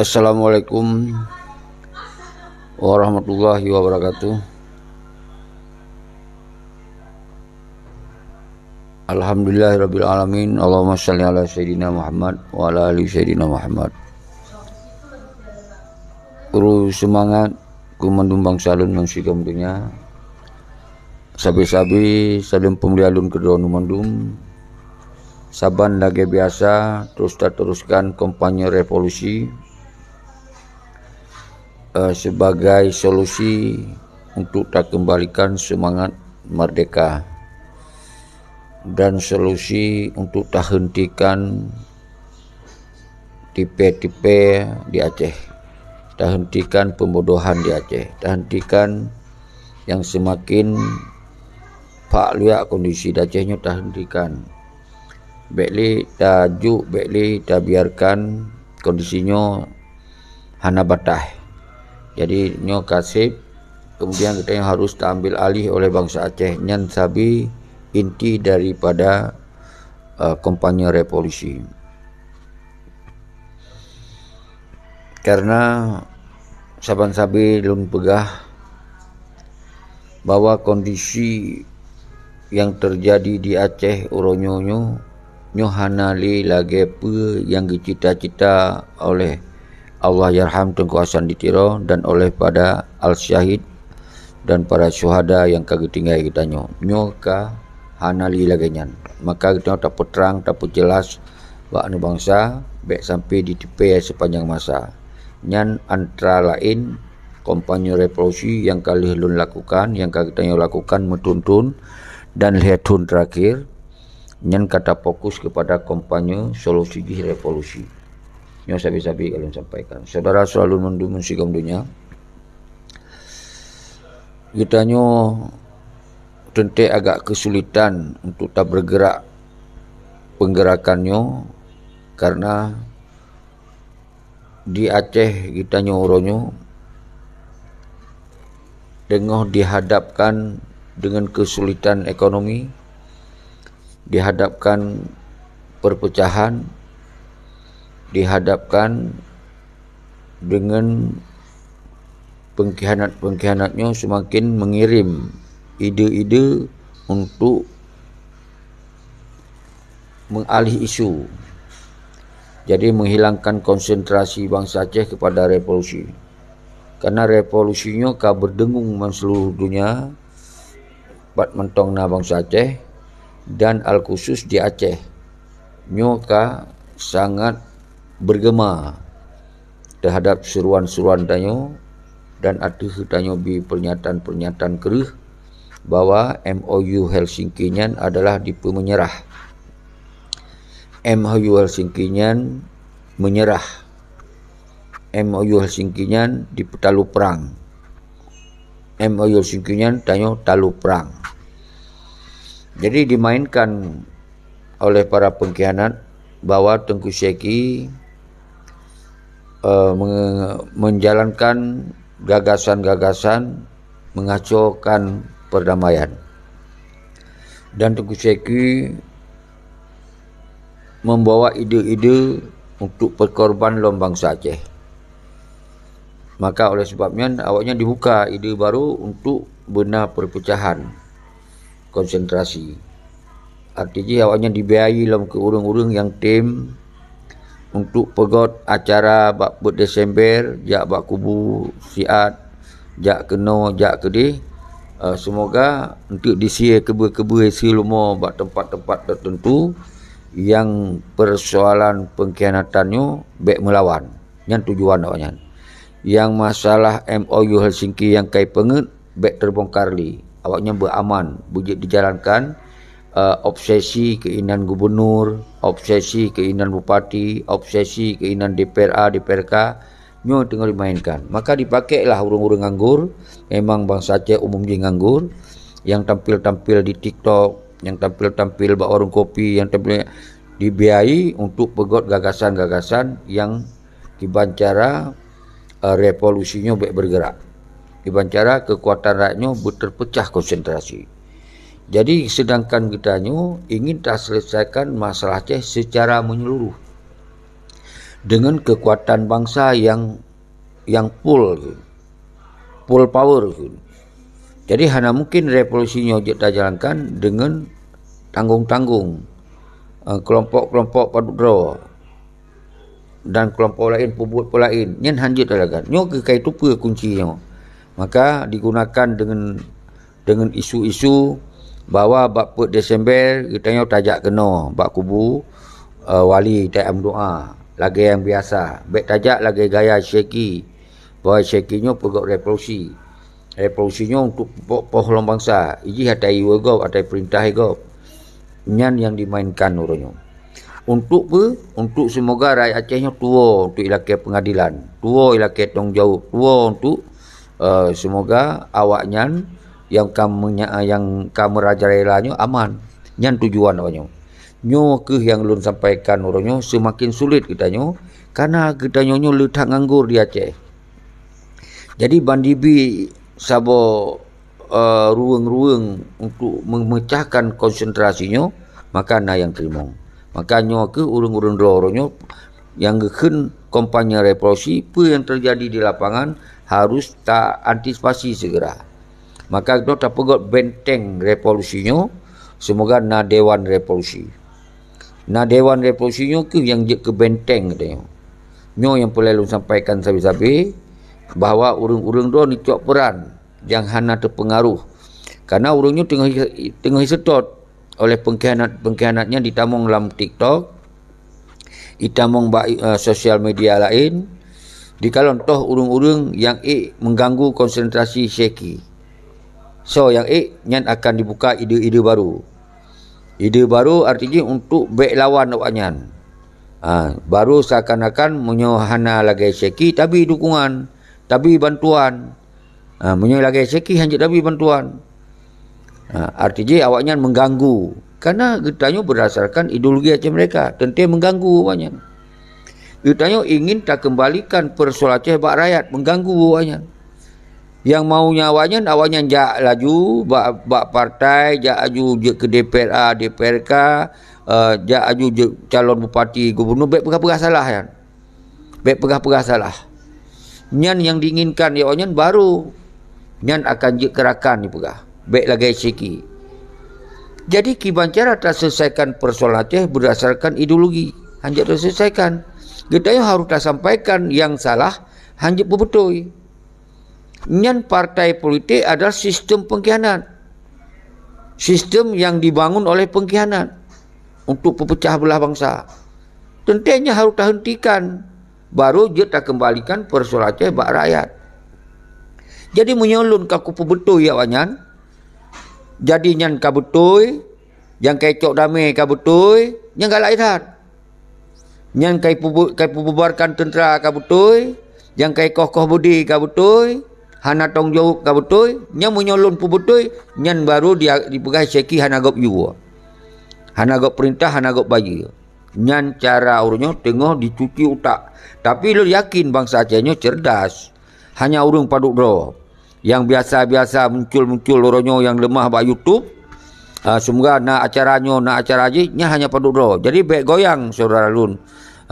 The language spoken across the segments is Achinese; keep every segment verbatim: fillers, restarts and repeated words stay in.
Assalamualaikum warahmatullahi wabarakatuh. Alhamdulillahirabbil alamin. Allahumma shalli ala sayyidina Muhammad wa ala ali sayyidina Muhammad. Uru seumangat keu mandum bansa lôn ngon sigom donya. Sabe-sabe saleuem peumulia lôn keu droeneuh mandum. Saban lagée biasa, terus tateruskan kampanye revolusi, eh, sebagai solusi untuk takeumbalikan seumangat merdeka dan solusi untuk tahentikan tipe-tipe di Aceh, tahentikan pembodohan di Aceh, tahentikan yang semakin pak luyak kondisi di Aceh nyoe, tahentikan. Bék lé tajuk, bék lé tabiarkan kondisi nyoe hana bataih. Jadi nyoe ka seb, kemudian geutanyoe harus taambil alih oleh bansa Aceh. Nyan sabe inti daripada, eh, kampanye revolusi. Karena saban sabe lôn peugah bahwa kondisi nyang teujadi di Aceh uroe nyoe nyoe, nyoe hana lé lagée peue nyang geucita-cita oleh Allahyarham Teungku Hasan di Tiro dan oleh pada al-syahid dan para syuhada nyang ka geutinggai geutanyoe. Nyoe ka hana lé lagée nyan. Maka geutanyoe tapeutrang, tapeujeulaih bak aneuk bansa, bék sampai jitipée seupanjang masa. Nyan antara laén kampanye revolusi nyang ka lheueh lôn lakukan, nyang ka geutanyoe lakukan meuthon-thon dan lhée thon teurakhir, nyan ka tafokus keupada kampanye solusi jih revolusi. Nyoe sabe-sabe ka lôn sampaikan. Syedara-syedara lôn mandum ngon sigom donya, geutanyoe teuntée agak keusulitan untuk tabeurgeurak peunggeurakan nyoe, karena di Aceh geutanyoe uroe nyoe teungoh dihadapkan deungon keusulitan ekonomi, dihadapkan perpecahan, dihadapkan deungon pengkhianat-pengkhianat nyoe seumaken meungirim ide-ide untuk meualih isu. Jadi, menghilangkan konsentrasi bansa Aceh kepada revolusi. Karena revolusi nyoe ka beudeungung ban seuluruh donya, pat mantong na bansa Aceh, dan al-khusus di Aceh. Nyoe ka sangat beugema teuhadap seruan-seruan tanyoe dan ateueh tanyoe bi pernyataan-pernyataan kreueh bahwa M O U Helsinki nyan adalah dipeumenyerah. M O U Helsinki nyan menyerah. M O U Helsinki nyan dipeutalu prang. M O U Helsinki nyan tanyoe talu prang. Jadi dimainkan oleh para pengkhianat bahwa Teungku Syeki, eh, me-, menjalankan gagasan-gagasan mengacaukan perdamaian. Dan Teungku Syeki membawa ide-ide untuk peukorban lom bansa Aceh. Maka oleh sebab nyan, awaknyan dibuka ide baru untuk beuna perpecahan, konsentrasi. Arti jih awaknyan dibiayai lom keu ureuëng-ureuëng nyang tem untuk peugöt acara bak peuet Desember, jak bak kubu siat, jak keunoe, jak keudeh. Eh, seumoga eunteuk disie keubeu-keubeu silumoe bak teumpat-teumpat teuteuntu nyang peusoalan peungkhianatan nyoe bék meulawan. Nyan tujuan awaknyan. Nyang masalah M O U Helsinki nyang kai peungeuet, bék teubongkar lé. Awaknyan beuaman, beujeuet dijalankan, eh, obsesi keuinan gubunur, obsesi keuinan bupati, obsesi keuinan D P R A, D P R K, nyoe teungoh dimainkan. Maka dipakailah ureuëng-ureuëng nganggur, memang bansa Aceh umum jih nganggur, nyang tampil-tampil di TikTok, nyang tampil-tampil bak warong kopi, nyang tampil dibiayai untuk peugöt gagasan-gagasan nyang kiban cara, eh, revolusi nyoe bék bergerak. Kiban cara keukuatan rakyat nyoe beuterpecah konsentrasi. Jadi, sedangkan geutanyoe ingin taselesaikan masalah Aceh secara menyeluruh. Dengan kekuatan bangsa yang yang full, full power. Jadi hana mungkin revolusi nyoe jeuet tajalankan dengan tanggung-tanggung, eh, kelompok-kelompok padub droe dan kelompok laén peubuet peulaén. Nyan hana jeuet tajalankan. Nyoe keukai tupeue kunci nyoe. Maka digunakan dengan dengan isu-isu bahwa bak peuet Desember geutanyoe tajak keunoe bak kubu, eh, wali tajak meudoa lagée nyang biasa. Bék tajak lagée gaya Syeki, bahwa Syeki nyoe peugét revolusi. Revolusi nyoe untuk poh lom bansa, ijih ata iwoe gob, ata perintah gob. Nyan nyang dimainkan uroe nyoe. Untuk peue? Untuk seumoga rakyat Aceh nyoe tuwoe untuk ilakée peungadilan, tuwoe ilakée tanggung jaweueb, tuwoe untuk, eh, seumoga awaknyan nyang ka meunya-, nyang ka meurajalela nyoe aman. Nyan tujuan awaknyoe. Nyoe kheueh nyang lôn sampaikan uroe nyoe, seumaken sulet geutanyoe, kareuna geutanyoe nyoe le that nganggor di Aceh. Jadi ban dibi saboh, eh, ruweueng-ruweueng untuk memecahkan konsentrasi nyoe, maka na nyang teurimong. Maka nyoe kheueh ureuëng-ureuëng droe nyoe nyang geukheun kampanye revolusi, peue nyang teujadi di lapangan harus taantisipasi segera. Maka geutanyoe tapeugét benteng revolusi nyoe, seumoga na dewan revolusi. Na dewan revolusi nyoe kheueh nyang jeuet keu benteng geutanyoe. Nyoe nyang peureulée lôn sampaikan sabe-sabe, bahwa ureuëng-ureuëng droe neucok peuran nyang hana teupeungaruh. Kareuna ureuëng nyoe teungoh, teungoh jiseutôt oleh pengkhianat-pengkhianat nyan jitamong lam TikTok, jitamong bak, eh, sosial media laén, jikalon toh ureuëng-ureuëng nyang ék mengganggu konsentrasi Syeki. Soe nyang ék, nyan akan dibuka ide-ide baru. Ide baru arti jih untuk bék lawan awaknyan. Ha, baru seakan-akan meunyoe hana lagée Syeki tabi dukungan, tabi bantuan. Ha, meunyoe lagée Syeki hana jeuet tabi bantuan. Ha, arti jih awaknyan mengganggu. Karena geutanyoe berdasarkan ideologi Aceh Merdeka, teuntée mengganggu awaknyan. Geutanyoe ingin takeumbalikan persoalan Aceh bak rakyat, mengganggu awaknyan. Nyang maunya awaknyan, awaknyan jak laju bak, bak partai, jak laju jeuet keu DPRA, DPRK, eh, jak laju jeuet calon bupati, gubunur, bék peugah-peugah salah nyan. Bék peugah-peugah salah. Nyan nyang diinginkan lé awaknyan baru. Nyan akan jeuet keu rakan jipeugah. Bék lagée Syeki. Jadi kiban cara taselesaikan persoalan Aceh berdasarkan ideologi. Hana jeuet taselesaikan. Geutanyoe harus tasampaikan nyang salah, hana jeuet peubeutôi. Nyan partai politik adalah sistem pengkhianat. Sistem yang dibangun oleh pengkhianat untuk pepecah belah bangsa. Teuntée nyan harus tahentikan, baru jeuet takeumbalikan persoalan Aceh bak rakyat. Jadi meunyoe lôn ka kupeubeutôi awaknyan, jadi nyan ka beutôi, nyang kai cok damé ka beutôi, nyang galak that. Nyan kai peubu-, kai peububarkan teuntra ka beutôi, nyang kai koh-koh beudé ka beutôi, hana tanggung jaweueb ka beutôi, nyan meunyoe lôn peubeutôi, nyan baru dia, dipeugah Syeki hana gob yue. Hana gob peurintah, hana gob bayeue. Nyan cara ureuëng nyoe teungoh dicuci utak. Tapi lôn yakin bansa Aceh nyoe cerdas. Hanya ureuëng padub droe. Nyang biasa-biasa muncul-muncul uroe nyoe nyang leumah bak YouTube. Ah, seumoga na acara nyoe, na acara jih, nyan hanya padub droe. Jadi bék goyang syedara lôn.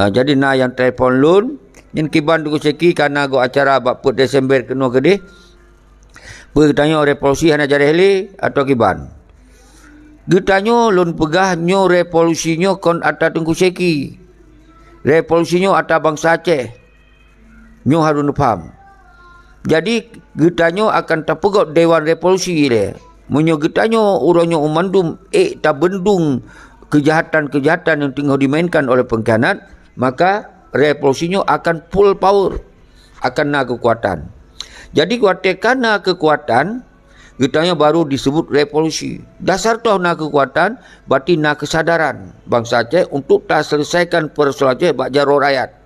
Ah, jadi na nyang telepon lôn, nyan kiban Teungku Syeki ka na gob acara bak peuet Desember keunoe keudeh. Peue geutanyoe revolusi hana jadeh lé atawa kiban? Geutanyoe lôn peugah nyoe revolusi nyoe kon atra Teungku Syeki. Revolusi nyoe atra bansa Aceh. Nyoe harôh neupaham. Jadi, geutanyoe akan tapeugét dewan revolusi ilée. Meunyoe geutanyoe uroe nyoe mandum ék tabeundong keujahatan-keujahatan nyang teungoh dimainkan oleh pengkhianat, maka revolusi nyoe akan full power, akan na keukuatan. Jadi, watée ka na keukuatan, geutanyoe baru disebut revolusi. Dasar toh na keukuatan, berarti na keusadaran bansa Aceh untuk taselesaikan persoalan Aceh bak jaroe rakyat.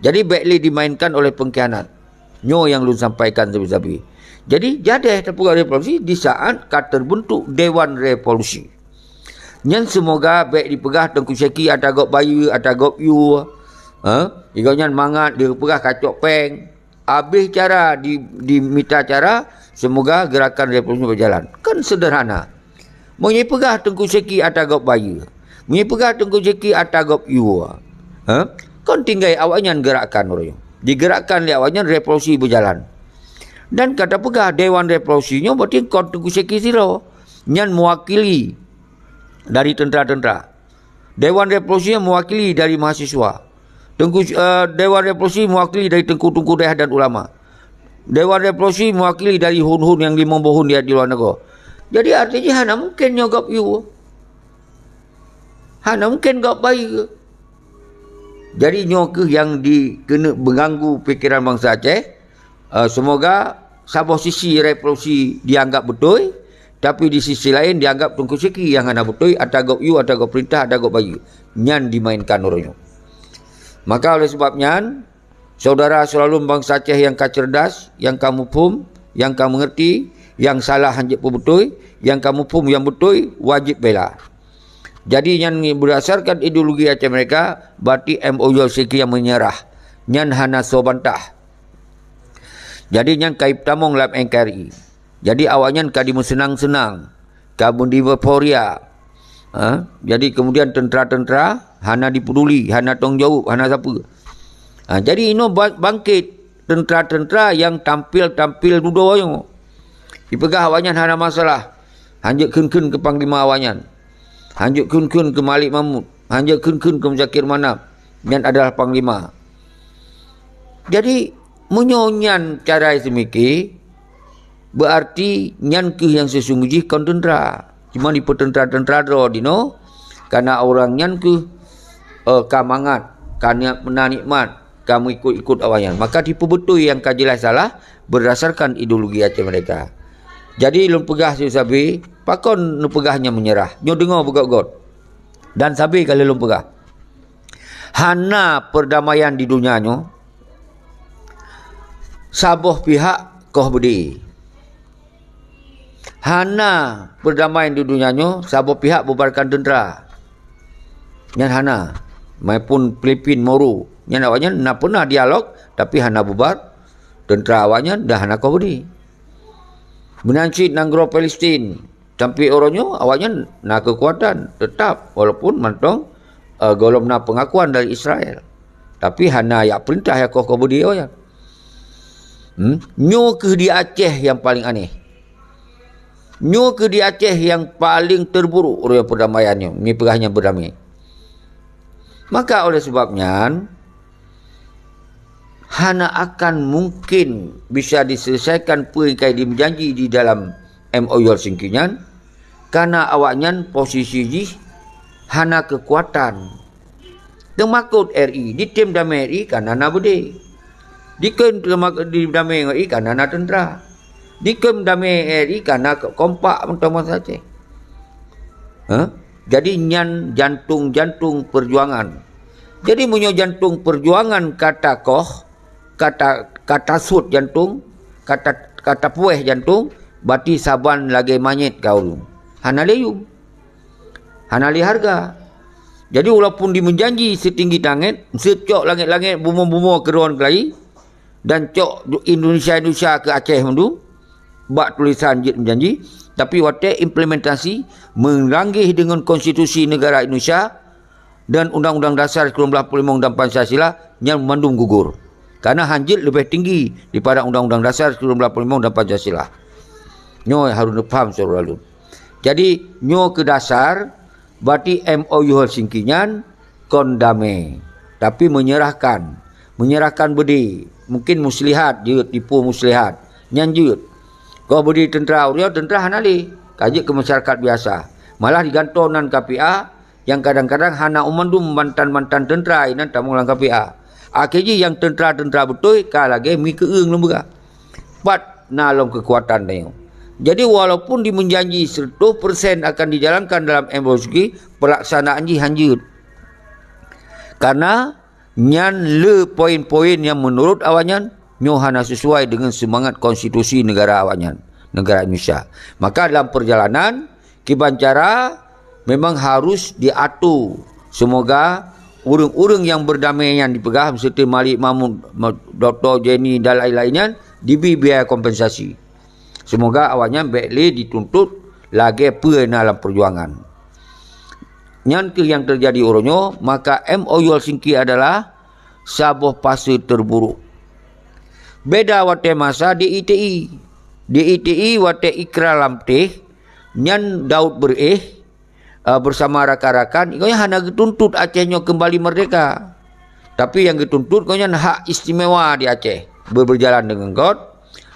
Jadi, bék lé dimainkan oleh pengkhianat. Nyoe nyang lôn sampaikan sabe-sabe. Jadi, jadeh tapeugah revolusi di saat ka terbentuk Dewan Revolusi. Nyan seumoga bék dipeugah Teungku Syeki atra gob bayeue, atra gob yue. Ha? Di gobnyan mangat dipeugah kacok péng. Abéh cara di, dimita cara, seumoga geurakan revolusi berjalan. Kan seuderhana. Meunyoe peugah Teungku Syeki atra gob bayeue, meunyoe peugah Teungku Syeki atra gob yue, ha? Kon tinggai awaknyan geurakkan uroe nyoe. Digerakkan lé awaknyan, revolusi beujalan. Dan ka tapeugah Dewan Revolusi nyoe berarti kon Teungku Syekhi sidroe. Nyan meuwakili dari teuntara-teuntara. Dewan Revolusi meuwakili dari mahasiswa. Teungku, eh, Dewan Revolusi meuwakili dari teungku-teungku dayah dan ulama. Dewan Revolusi meuwakili dari hun-hun nyang limong boh hun di, di luwa nanggroe. Jadi arti jih hana mungken nyoe gob yue. Hana mungken gob bayeue. Jadi nyoe kheueh nyang dikeuneuk meuganggu pikeran bansa Aceh. Eh, seumoga saboh sisi revolusi dianggap beutôi, tapi di sisi laén dianggap Teungku Syekhi nyang hana beutôi, ata gob yue, ata gob peurintah, ata gob bayeue. Nyan dimainkan uroe nyoe. Maka oleh sebab nyan, syedara seulalu bansa Aceh nyang ka cerdas, nyang ka muphom, nyang ka meungeurti, nyang salah hanjeuet peubeutôi, nyang ka muphom nyang beutôi, wajéb bela. Jadi nyan beudasarkan ideologi Aceh Merdeka, berarti M O U Helsinki nyang meunyeurah. Nyan hana soe bantah. Jadi nyan ka jipeutamong lam N K R I. Jadi awaknyan ka dimeuseunang-seunang, ka meudieuforia. Ha? Jadi kemudian teuntara-teuntara hana dipeduli, hana tanggung jaweueb, hana sapeue. Ha, jadi inoe ba-, bangkét teuntara-teuntara nyang tampil-tampil dudoe nyoe. Jipeugah awaknyan hana masalah. Hanjeuet kheun-kheun keu panglima awaknyan. Hanjeuet kheun-kheun keu Malik Mahmud. Hanjeuet kheun-kheun keu Muzakir Manaf. Nyan adalah panglima. Jadi, meunyoe nyan cara seumiké, berarti nyan kheueh nyang seusunggoh jih kon teuntara. Cuma dipeuteuntara-teuntara droe dinoe, karena ureuëng nyan kheueh, eh, ka mangat, ka ni-, na nikmat, ka meuikot-ikot awaknyan. Maka dipeubeutôi nyang ka jeulaih salah beurdasarkan ideologi Aceh Merdeka. Jadi lôn peugah sabe-sabe, pakon neupeugah nyan meunyeurah? Nyoe deungoe beugöt-göt. Dan sabe ka lheueh lôn peugah. Hana peurdamaian di donya nyoe saboh pihak koh beudé. Hana peurdamaian di donya nyoe saboh pihak bubarkan teuntara. Nyan hana. Maupun Filipin, Moro, nyan awaknyan na peunah dialog, tapi hana bubar teuntara awaknyan dan hana koh beudé. Meunan cit nanggroe Palestin, sampoe uroe nyoe awaknyan na keukuatan teutap, walaupun mantong, eh, gohlom na peungakuan dari Israel. Tapi hana jak peurintah jak koh-koh beudé awaknyan. Hmm? Nyoe kheueh di Aceh nyang paleng aneh. Nyoe kheueh di Aceh nyang paleng teuburuk uroe peurdamaian nyoe, mi peugah nyan beudamé. Maka oleh sebab nyan, hana akan mungkin bisa diselesaikan peue nyang ka dimeujanji di dalam M O U Helsinki nyan, karena awaknyan posisi jih hana keukuatan. Teumakot R I, ditem damé R I karena na beudé. Dikheun teumak-, di damé ngon R I karena na teuntara. Dikheun damé R I karena kompak mantong bansa Aceh. Ha? Jadi nyan jantong-jantong perjuangan. Jadi meunyoe jantong perjuangan ka takoh, ka ta-, ka tasuet jantong, ka ta-, ka tapuéh jantong, berarti saban lagée manyét ka ureuëng. Hana lé yum. Hana lé hareuga. Jadi walaupun dimeujanji seutinggi langét, seucok langét-langét, bumoe-bumoe keudroe keulayi, dan cok Indonesia-Indonesia keu Aceh mandum, bak tulisan jeuet meujanji, tapi watée implementasi meulanggeh deungon konstitusi negara Indonesia dan Undang-Undang Dasar sikureueng blaih peuet ploh limong dan Pancasila, nyan mandum gugur. Karena hanjeuet leubeh tinggi daripada Undang-Undang Dasar sikureueng blaih peuet ploh limong dan Pancasila. Nyoe harus neupaham secara lalu. Jadi, nyoe keu dasar, berarti M O U Helsinki nyan kon damé, tapi menyerahkan. Menyerahkan beudé, mungkin muslihat jeuet, tipu muslihat. Nyan jeuet. Koh beudé teuntara, ureuëng teuntara hana lé, ka jeuet keu masyarakat biasa. Malah digantoe nan K P A, nyang kadang-kadang hana u mandum mantan-mantan teuntara inan tamong lam K P A. Akhé jih nyang teuntara-teuntara beutôi ka lagée mi keueung lom beurah. Pat na lom keukuatan tanyoe. Jadi walaupun dimeujanji seratus persen akan dijalankan dalam M O U Helsinki, pelaksanaan jih hanjeuet. Karena nyan le poin-poin nyang meunurot awaknyan nyoe hana sesuai deungon seumangat konstitusi negara awaknyan, negara Indonesia. Maka dalam perjalanan, kiban cara memang harus diatur. Semoga ureuëng-ureuëng nyang beurdamé nyan dipeugah, seperti Malik Mahmud, Doktor Jenny dan lain-lain nyan, dibri biaya kompensasi. Semoga awaknyan bék lé dituntut lagée peue na lam perjuangan. Nyan kheueh nyang teujadi uroe nyoe, maka M O U Helsinki adalah saboh fase terburuk. Beda watée masa di I T I. Di I T I watée Ikram Lamteh, nyan Daud Beureueh, eh, bersama rakan-rakan, gobnyan hana geutuntut Aceh nyoe keumbali merdeka. Tapi nyang geutuntut gobnyan hak istimewa di Aceh, be-, berjalan dengan kot,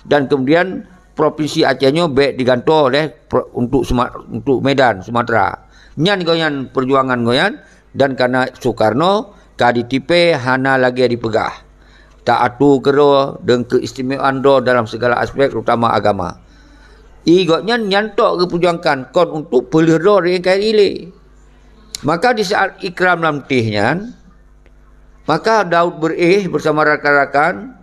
dan kemudian provinsi Aceh nyoe bék digantoe lé pro-, untuk Suma-, untuk Medan, Sumatera. Nyan gobnyan perjuangan gobnyan, dan karena Soekarno ka ditipée hana lagée dipeugah. Taatur keudroe dan keistimewaan droe dalam segala aspek, terutama agama. I gobnyan nyan tok geuperjuangkan kon untuk peuleueh droe dari N K R I lé. Maka di saat Ikram Lamteh nyan, maka Daud Beureueh bersama rakan-rakan,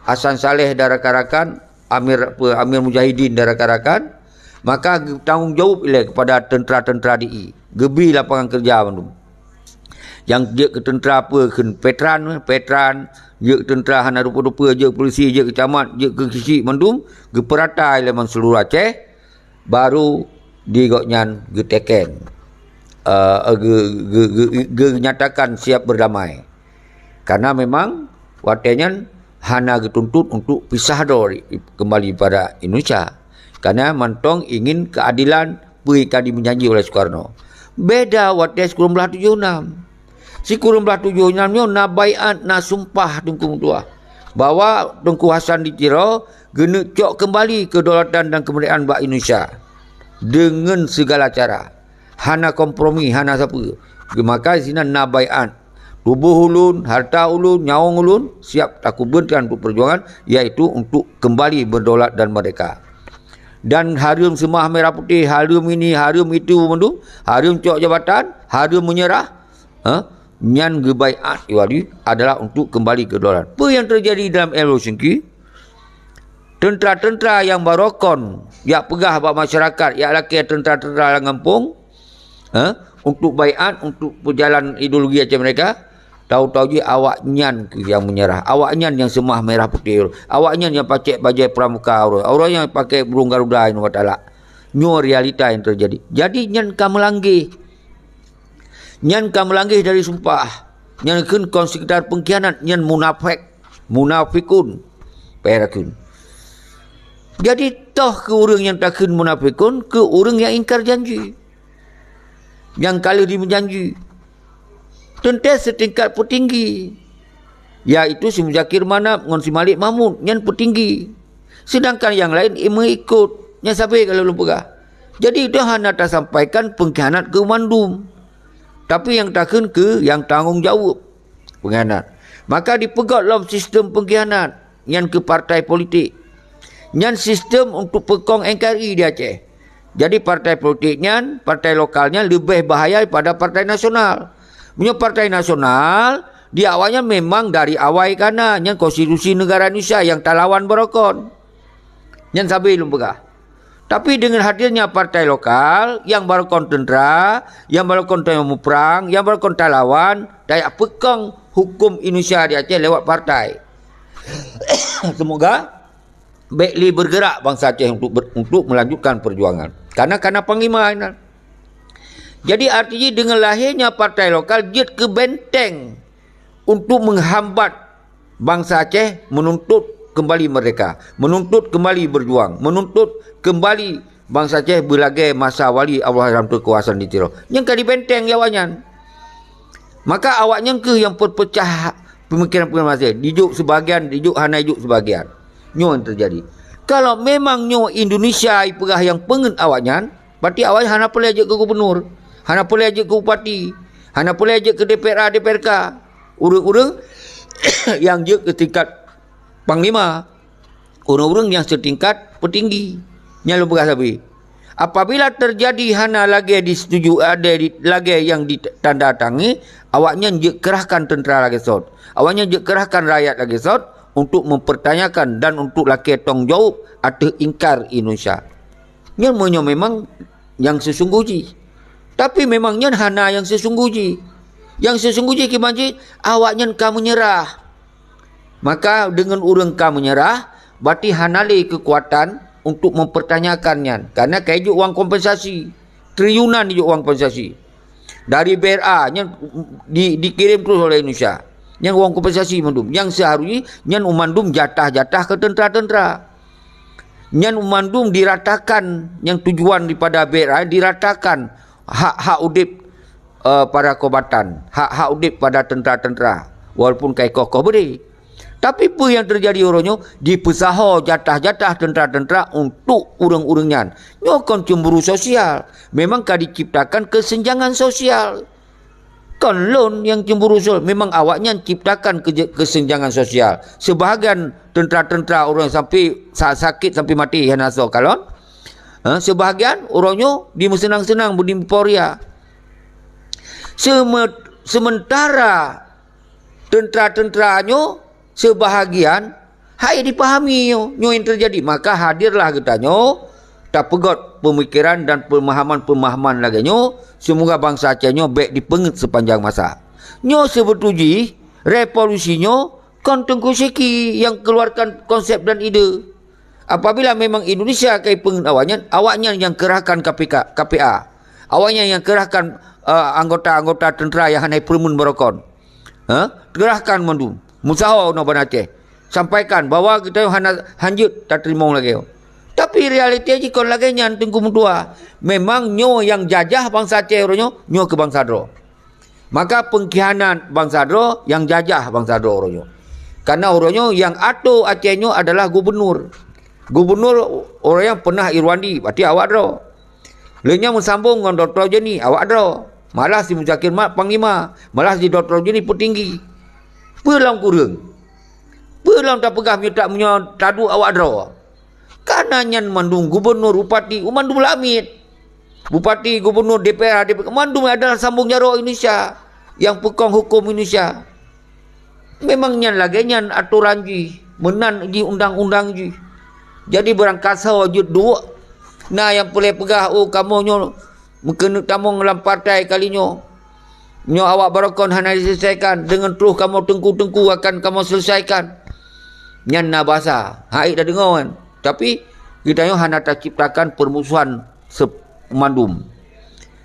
Hasan Saleh dan rakan-rakan, Amir, apa, Amir Mujahidin dan rakan-rakan, maka geutanggung jaweueb ilée kepada teuntera-teuntera di I. Geubri lapangan kerja mandum. Nyang jeuet keu teuntera apa, kheun petran, petran, jeuet keu teuntera hana rupa-rupa, jeuet keu polisi, jeuet keu camat, jeuet keu syiek mandum, geupeurata ilée ban seuluruh Aceh, baru di gobnyan geuteken, eh, ge-, ge-, ge-, ge-, geunyatakan siap berdamai. Karena memang watée nyan hana geutuntut untuk pisah droe kembali pada Indonesia. Karena mantong ingin keadilan peue nyang ka dimeujanji oleh Soekarno. Beda watée sikureueng blaih tujoh nam. Sikureueng blaih tujoh nam nyoe na baiat, na sumpah Teungku meutuah bahwa Teungku Hasan di Tiro geuneuk cok kembali kedaulatan dan kemerdekaan bak Indonesia dengan segala cara. Hana kompromi, hana sapeue. Maka sinan na baiat. Tuboh ulôn, harta ulôn, nyawöng ulôn siap takubeutkan untuk perjuangan, yaitu untuk kembali berdaulat dan merdeka. Dan hareuem seumah merah putih, hareuem ini, hareuem itu mandum, hareuem cok jabatan, hareuem menyerah, ha? Nyan geubaiat Iwali adalah untuk kembali ke daulatan. Apa yang terjadi dalam L O Singki? Teuntera-teuntera nyang barokon jak peugah bak masyarakat, jak lakée teuntera-teuntera lam gampông, eh, untuk baiat, untuk peujalan ideologi Aceh Merdeka, tahu-tahu jih awaknyan keuh nyang menyerah. Awaknyan nyang seumah merah putih. Awaknyan nyang pacék bajée pramuka uroe. Awaknyan nyang pakai burung garuda nyoe watalak. Nyoe realita nyang terjadi. Jadi nyan ka meulanggeh. Nyan ka meulanggeh dari sumpah. Nyan kheun kon sekedar pengkhianat, nyan munafék, munafikun. Payah takheun. Jadi toh keu ureuëng nyang takheun munafikun, keu ureuëng nyang ingkar janji, nyang ka lheueh jimeujanji. Teuntée seutingkat peutinggi, yaitu si Muzakir Manaf ngon si Malik Mahmud, nyan peutinggi. Sedangkan nyang laén meuikot, nyan sabe ka lôn peugah. Jadi, nyoe hana tasampaikan pengkhianat keu mandum, tapi nyang takheun keu nyang tanggong jaweueb pengkhianat. Maka dipeugöt lom sistem pengkhianat nyan keu partai politik. Nyan sistem untuk peukong N K R I di Aceh. Jadi, partai politik nyan, partai lokal nyan leubeh bahaya daripada partai nasional. Meunyoe partai nasional, di awaknyan memang dari awai ka na, nyan konstitusi negara Indonesia nyang talawan barokon. Nyan sabe lôn peugah. Tapi dengan hadirnya partai lokal, nyang barokon teuntera, nyang barokon tanyoe muprang, nyang barokon talawan, tajak peukong huköm Indonesia di Aceh lewat partai. Semoga bék lé bergerak bansa Aceh untuk ber-, untuk melanjutkan perjuangan. Karena, karena panglima inan. Jadi, artinya dengan lahirnya partai lokal jeuet keu benteng untuk menghambat bansa Aceh menuntut kembali merdeka, menuntut kembali berjuang, menuntut kembali bansa Aceh beulagée masa wali Allahyarham Teungku Hasan di Tiro. Nyang ka dibenteng lé awaknyan. Maka awaknyan keuh nyang peupeugah peumikiran-peumikiran masyarakat. Dijok sebagian, dijok hana jok sebagian. Nyoe nyang terjadi. Kalau memang nyoe Indonesia ipeugah nyang peungeuet awaknyan, berarti awaknyan hana peureulée jeuet keu gubernur, hana peureulée jeuet keu bupati, hana peureulée jeuet keu D P R A, D P R K. Ureuëng-ureuëng nyang jeuet keu tingkat panglima, ureuëng-ureuëng nyang seutingkat peutinggi. Nyan lôn peugah sabe. Apabila terjadi hana lagée disetuju, ada di, lagée nyang ditandatangani, awaknyan jeuet keurahkan teuntera lagée sot. Awaknyan jeuet keurahkan rakyat lagée sot untuk mempertanyakan dan untuk lakée tanggung jaweueb ateueh ingkar Indonesia. Nyan meunyoe memang nyang seusunggoh jih. Tapi memang nyan hana nyang seusunggoh jih. Nyang seusunggoh jih kiban jih, awaknyan ka meunyeurah. Maka deungon ureuëng ka meunyeurah, berarti hana lé keukuatan untuk mempertanyakan nyan. Karena ka ijok wang kompensasi. Triliunan ijok wang kompensasi. Dari B R A nyan di, dikirim terus oleh Indonesia. Nyan uang kompensasi mandum. Nyang seuharusnya nyan mandum jatah-jatah keu teuntara-teuntara. Nyan mandum diratakan, nyang tujuan daripada B R I diratakan hak-hak udeb, eh, para kombatan, hak-hak udeb pada teuntara-teuntara, walaupun ka ikoh-koh beudé. Tapi peue nyang teujadi uroe nyoe? Dipeusaho jatah-jatah teuntara-teuntara untuk ureuëng-ureuëng nyan. Nyoe kon cemburu sosial, memang ka diciptakan kesenjangan sosial. Kon lôn nyang cemburu sosial, memang awaknyan ciptakan keje-, kesenjangan sosial. Sebahagian teuntara-teuntara ureuëng sampai sa-, sakét sampai maté hana soe kalon. Ha, sebahagian uroe nyoe dimeuseunang-seunang, beudimeuporia. Seme-, sementara teuntara-teuntara nyoe seubahagian hai dipahami nyoe, nyoe nyang teujadi. Maka hadirlah geutanyoe tapeugöt peumikiran dan peumahaman-peumahaman lagée nyoe, seumoga bansa Aceh nyoe bék dipeungét seupanjang masa. Nyoe seubeutôi jih revolusi nyoe kon Teungku Syeki nyang keuluarkan konsep dan ide. Apabila memang Indonesia ka ipeungét awaknyan, awaknyan nyang keurahkan K P K, K P A. Awaknyan nyang keurahkan, eh, anggota-anggota teuntara nyang hana ipeureumeun barokon. Ha? Keurahkan mandum. Meusaho nyoe bak Aceh. Sampaikan bahwa geutanyoe hana hanjeuet tateurimong lagée nyoe. Tapi realiti jih kon lagée nyan Teungku meutuah. Memang nyoe nyang jajah bansa Aceh uroe nyoe, nyoe keu bansa droe. Maka peungkhianat bansa droe nyang jajah bansa droe uroe nyoe. Karena uroe nyoe nyang ato Aceh nyoe adalah gubunur. Gubunur uroe nyang peunah Irwandi, berarti awak droe. Lheueh nyan meusambong ngon Doktor Joni, awak droe. Malah si Muzakir Mat panglima, malah si Doktor Joni peutinggi. Peue lom kureueng? Peue lom tapeugah meunyoe ta-, meunyoe taduek awak droe? Kana nyan mandum gubunur, bupati, mandum lamiet. Bupati, gubunur, D P R, D P R, mandum adalah sambong jaroe Indonesia nyang peukong huköm Indonesia. Memang nyan lagée nyan atoran jih, meunan jih undang-undang jih. Jadi beurangkasoe jeuet duek, na nyang peureulée peugah, "Oh, kamoe nyoe meukeuneuk tamong lam partai kali nyoe. Nyoe awak barokon hana diselesaikan, deungon troh kamoe teungku-teungku akan kamoe selesaikan." Nyan na basa, hai tadeungoe kan. Tapi geutanyoe hana taciptakan peurmusuhan sep-, mandum.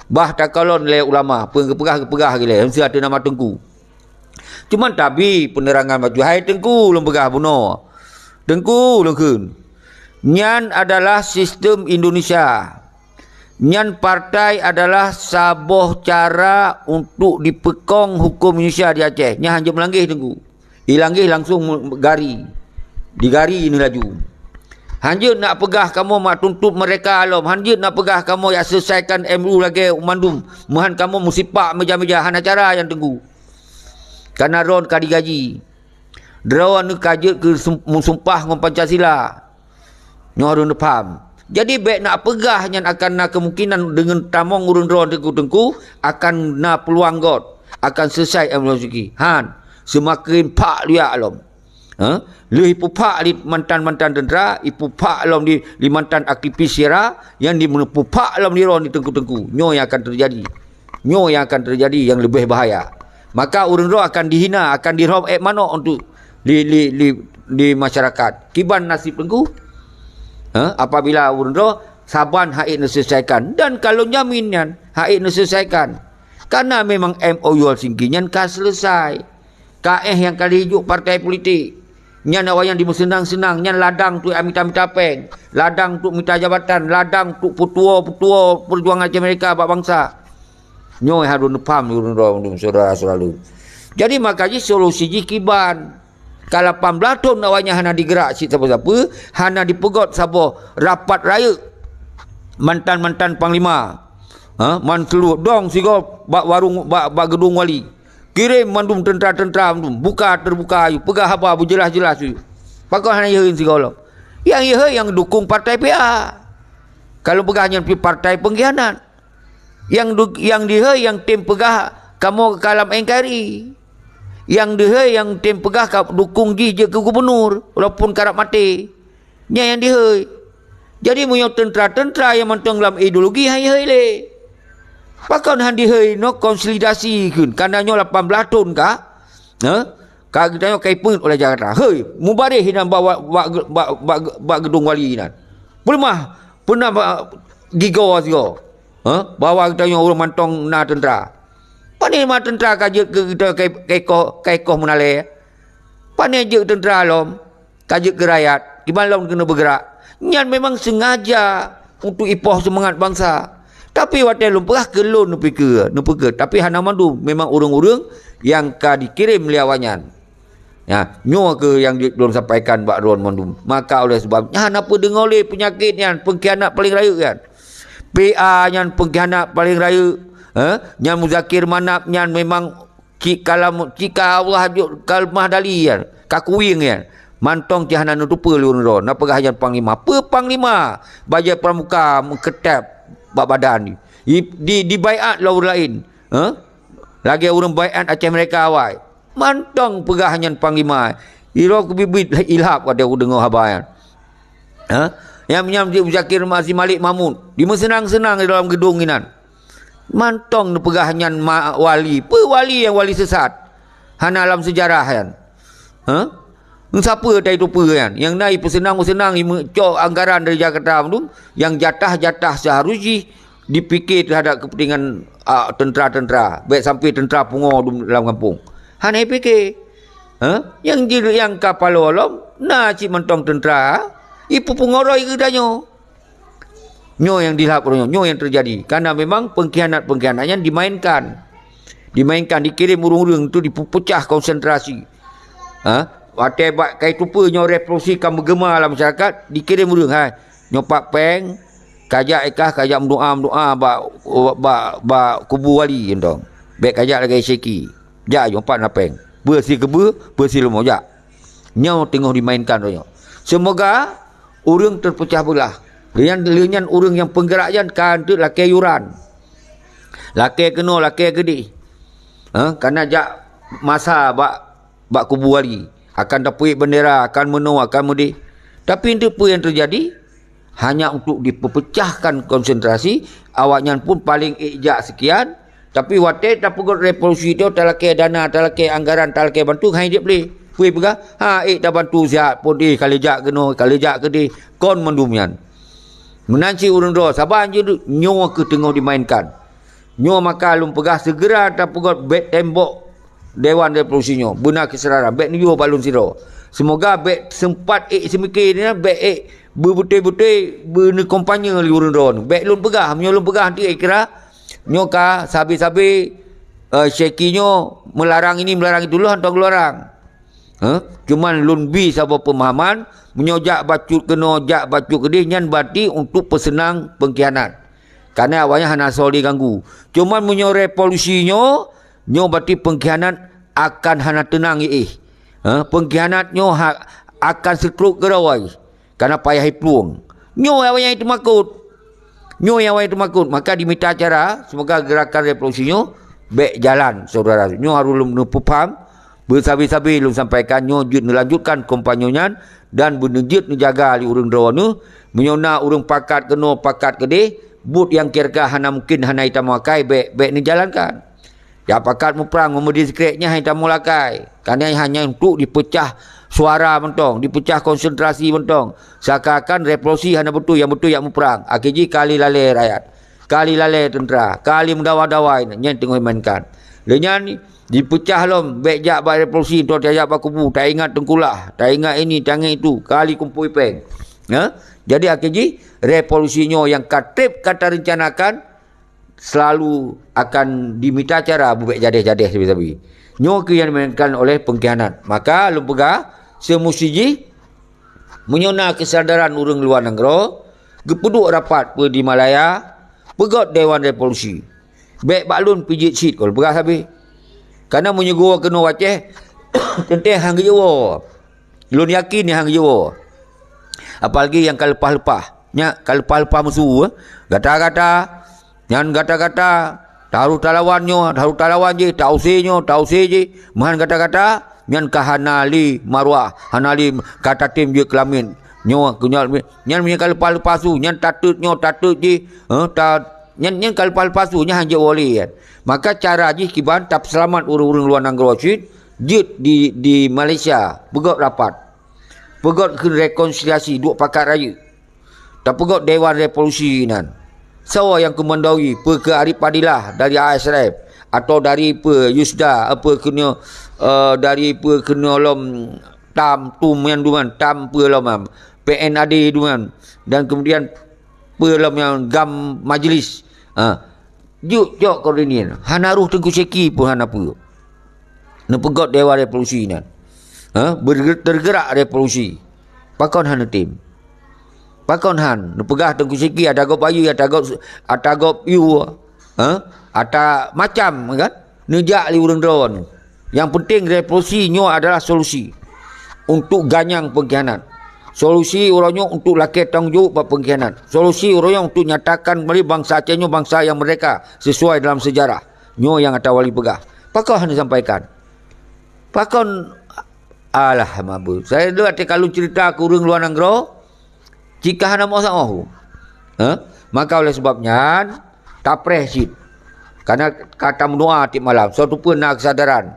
Bah takalon lé ulama, peugah-peugah geupeugah lé, meusti ateueh nama teungku. Cuman tabi peunerangan bacut, hai teungku lôn peugah bunoe. Teungku lôn kheun. Nyan adalah sistem Indonesia. Nyan partai adalah saboh cara untuk dipeukong huköm Indonesia di Aceh. Nyan hanjeuet meulanggeh teungku. Ilanggeh langsung gari. Digari ini laju. Hanjeuet nak peugah kamoe mak tuntut mereka lom. Hanjeuet nak peugah kamoe yak selesaikan M U lagée mandum. Meuhan kamoe meusipak meja-meja hana cara nyang teungku. Kana droe ka digaji. Droe ka jeuet keu sum-, meusumpah ngon Pancasila. Nyoe harôh neupham. Jadi bék nak peugah nyan akan na kemungkinan deungon tamong ureuëng droe teungku-teungku akan na peuluang göt, akan selesai M U Syeki. Han, seumaken phak luyak lom. Ha? Lheueh ipeuphak lé mantan-mantan teuntara, ipeuphak lom di, di mantan aktivis sira, nyang di meupeuphak lom di droe di teungku-teungku. Nyoe nyang akan teujadi. Nyoe nyang akan teujadi nyang leubeh bahaya. Maka ureuëng droe akan dihina, akan dirhom ék manok untuk di, di, di, di masyarakat. Kiban nasib teungku? Ha? Apabila ureuëng droe saban hai neuselesaikan. Dan kalau jamin nyan hai neuselesaikan. Karena memang M O U Helsinki nyan ka selesai. Ka éh nyang ka lheueh jok partai politik. Nyan awaknyan dimeuseunang-seunang, nyan ladang tu mita-mita péng, ladang tu mita jabatan, ladang tu peutuwo-peutuwo peujuangan Aceh Merdeka bak bansa. Nyoe harôh neupham ureuëng droe mandum syedara-syedara lôn. Jadi maka jih solusi jih kiban. Ka lapan blaih thon awaknyan hana digeurak cit sapeue-sapeue, hana dipeugöt saboh rapat rayeuk mantan-mantan panglima. Ha, man seuluruh dong sigoe bak warong, bak, bak geudong wali. Kirém mandum teuntara-teuntara mandum, buka teubuka ayue, peugah haba beujeulaih-jeulaih ayue. Pakon hana jihôi sigoe lom? Nyang jihôi nyang dukong partai P A. Kalau peugah nyan pi partai pengkhianat. Nyang du-, nyang jihôi nyang tem peugah kamoe ka lam N K R I. Nyang jihôi nyang tem peugah ka dukong jih jeuet keu gubunur, walaupun karab maté. Nyan nyang jihôi. Jadi meunyoe teuntara-teuntara nyang mantong lam ideologi han jihôi lé. Pakon han jihôi nyoe konsolidasi kheun, kana nyoe lapan blaih thon ka, ha? Ka geutanyoe ka ipeungét oleh Jakarta. Hei, mubareh inan bak, bak, bak, bak, bak geudong wali inan. Peuleumah, peuna ba-, gigoe sigoe. Ha? Bahwa geutanyoe ureuëng mantong na teuntara. Pane ma teuntra ka jeuet keu, keu, keu, keu koh, keu koh meunalée? Pane jeuet teuntra lom ka jeuet keu rakyat, kiban lom keuneuk beugerak? Nyan memang sengaja untuk ipoh seumangat bansa. Tapi watée lôn peugah keu lôn neupike, neupike. Tapi hana mandum, memang ureuëng-ureuëng nyang ka dikirém lé awaknyan. Ya, nyoe keuh nyang jeuet lôn sampaikan bak droen mandum. Maka oleh sebab nyan, hana peudeungoe lé peunyakét nyan, pengkhianat paleng rayeuk nyan. P A nyan pengkhianat paleng rayeuk, eh? Nyan Muzakir Manaf nyan memang cit kalam, cit ka Allah jok kalamah dali nyan, ka kuwieng nyan. Mantong cit hana neuteupeue lé ureuëng droe, na peugah nyan panglima. Peue panglima? Bajée pramuka meukeuteb bak badan. Di, di, dibaiat lé ureuëng laén, eh? Lagée ureuëng baiat Aceh Merdeka awai. Mantong peugah nyan panglima. Iroe keubiet-biet ilhab watée kudeungoe haba nyan. Ha? Nyang, nyang Muzakir Malik Mahmud, dimeuseunang-seunang di dalam geudong inan. Mantong neupeugah nyan ma-, wali. Peue wali nyang wali sesat? Hana lam seujarah nyan. Ha? Sapeue tai tupeue nyan? Nyang na ipeuseunang-seunang, imeucok anggaran dari Jakarta mandum, nyang jatah-jatah seharus jih dipike teuhadap keupeuntengan, a, teuntra-teuntra. Bék sampai teuntra pungo dum lam gampông. Hana ipike. Ha? Nyang ji-, nyang ka paloe lom, na cit mantong teuntra, ipeupungo roh geutanyoe. Nyoe nyang dilhab uroe nyoe, nyoe nyang teujadi. Karena memang pengkhianat-pengkhianat nyan dimainkan. Dimainkan, dikirém ureuëng-ureuëng tu dipeupeucah konsentrasi. Ha? Watée bak kai tupeue nyoe revolusi ka meugeuma lam masyarakat, dikirém ureuëng, hai, nyoe pat péng, kajak ikah, kajak meudoa-meudoa bak, bak, bak kubu wali entong. Bék kajak lagée syeki. Jak nyoe pat na péng. Beusi keubeuh, beusi leumo jak. Nyoe teungoh dimainkan roh nyoe. Seumoga ureuëng teupeucah beulah. Lheueh nyan, lheueh nyan ureuëng nyang peunggerak nyan ka enteuk lakée yuran. Lakée keunoe, lakée keudeh. Ha, kana jak masa bak, bak kubu wali. Akan tapeuék bendera, akan meunoe, akan meudeh. Tapi enteuk peue nyang teujadi? Hanya untuk dipeupeucahkan konsentrasi, awaknyan pun paling ék jak sekian, tapi watée tapeugét revolusi tu, talakée dana, talakée anggaran, talakée bantu, hai jeuet lé. Peue peugah, ha, ék tabantu siat pun deh, ka lheueh jak keunoe, ka lheueh jak keudeh, kon mandum nyan. Meunan cit ureuëng droe, saban jeuet, nyoe keuh teungoh dimainkan. Nyoe maka lôn peugah segera tapeugét bék tembok Dewan Revolusi nyoe, beuna keusadaran, bék neuyue bak lôn sidroe. Seumoga bék seumpat ék seumike nyan, bék ék beubeutôi-beutôi beuneukompanye lé ureuëng droe nyoe. Bék lôn peugah, meunyoe lôn peugah, nanti ék kira nyoe ka sabe-sabe, eh, syeki nyoe meularang ini, meularang itu, lôn hana geularang. Heh? Cuman lôn bi saboh peumahaman, meunyoe jak bacut keunoe, jak bacut keudeh, nyan berarti untuk peuseunang pengkhianat. Karena awaknyan hana soe diganggu. Cuman meunyoe revolusi nyoe, nyoe berarti pengkhianat akan hana teunang iéh. Ha, pengkhianat nyoe ha-, akan seutrok keudroe, karena payah iplueng. Nyoe awaknyan teumakot. Nyoe awaknyan teumakot. Maka dimita cara, semoga gerakan revolusi nyoe bék jalan, saudara. Nyoe harôh lôn neupeupaham. Beusabe-sabe lôn sampaikan nyoe jeuet neulanjutkan kampanye nyan dan beuneujeuet neujaga lé ureuëng droeneuh. Meunyoe na ureuëng pakat keunoe, pakat keudeh, buet nyang kira-kira hana mungken hana itameuakai, bék, bék neujalankan. Jak pakat muprang meumeudiskret nyan hana itameuakai. Karena hanya untuk dipeucah suara mantong, dipeucah konsentrasi mantong. Seakan-akan revolusi hana beutôi, nyang beutôi jak muprang. Akhé jih ka lheueh lalée rakyat. Ka lheueh lalée teuntra, ka lheueh meudawa-dawa, nyan teungoh imainkan. Lheueh nyan dipeucah lom, bék jak bak revolusi, enteuk tajak bak kubu, taingat Teungkulah, taingat ini, taingat itu, ka lheueh kumpôi péng. Ha? Jadi akhé jih revolusi nyoe nyang ka treb ka tarencanakan selalu akan dimita cara beubék jadeh-jadeh sabe-sabe. Nyoe keuh nyang dimainkan oleh pengkhianat. Maka lôn peugah, seumusti jih Meunyoe na keusadaran ureuëng luwa nanggroe, geupeuduek rapat peuet di Malaya, peugét Dewan Revolusi. Bék bak lôn pijeuet cit kon peugah sabe. Kana meunyoe geuwoe keunoe u Aceh, teuntée han geujeuet woe. Lôn yakin nyan han geujeuet woe. Apalagi nyang ka leupah-leupah. Nyak ka leupah-leupah meusu, eh. Gata-gata Nyan gata-gata, taharôh talawan nyoe, taharôh talawan jih, tausé nyoe, tausé jih. Meuhan gata-gata, nyan ka hana lé maruah, hana lé ka tatem jeuet keu lamiet. Nyoe, keu nyoe, nyan meunyoe ka leupah-leupah su, nyan tateut nyoe, tateut jih, eh, ta-, nyan, nyan ka leupah-leupah su, nyan han jeuet woe lé, kan. Maka cara jih kiban tapeuseulamat ureuëng-ureuëng luwa nanggroe cit, jeuet di, di Malaysia, peugét rapat. Peugét kheun rekonsiliasi, duek pakat rayeuk. Tapeugét Dewan Revolusi nan. Soe nyang keumandawi? Peu kheueh Arif Fadilah dari A S R F? Atau dari peue, Yusda, apa keunoe, eh, dari peue keunoe lom, tam, tum nyan duman, tam peue lom, am, P N A D duman. Dan kemudian peue lom nyang GAM majlis. Ha. Juk cok koordinir. Hana roh Teungku Syeki pun hana peue. Neupeugöt Dewan Revolusi nyan. Ha? Berge-, tergerak revolusi. Pakon hana tem? Pakon han? Neupeugah Teungku Syeki ata gob bayeue, ata gob, ata gob yue. Ha? Ata macam, kan? Neujak lé ureuëng droe nyoe. Yang penting revolusi nyoe adalah solusi untuk ganyang pengkhianat. Solusi uroe nyoe untuk lakée tanggong jaweueb bak pengkhianat. Solusi uroe nyoe untuk nyatakan kembali bansa Aceh nyoe bansa yang merdeka sesuai dalam sejarah. Nyoe nyang ata wali peugah. Pakon hana sampaikan? Pakon, alah mabeu. Saya dulu ati kalu cerita ke ureuëng luar nanggroe, jika hana mau sama. Ha? Maka oleh sebab nyan, tapreh cit. Karena ka tameudoa tiep malam, soe teupeu na keusadaran.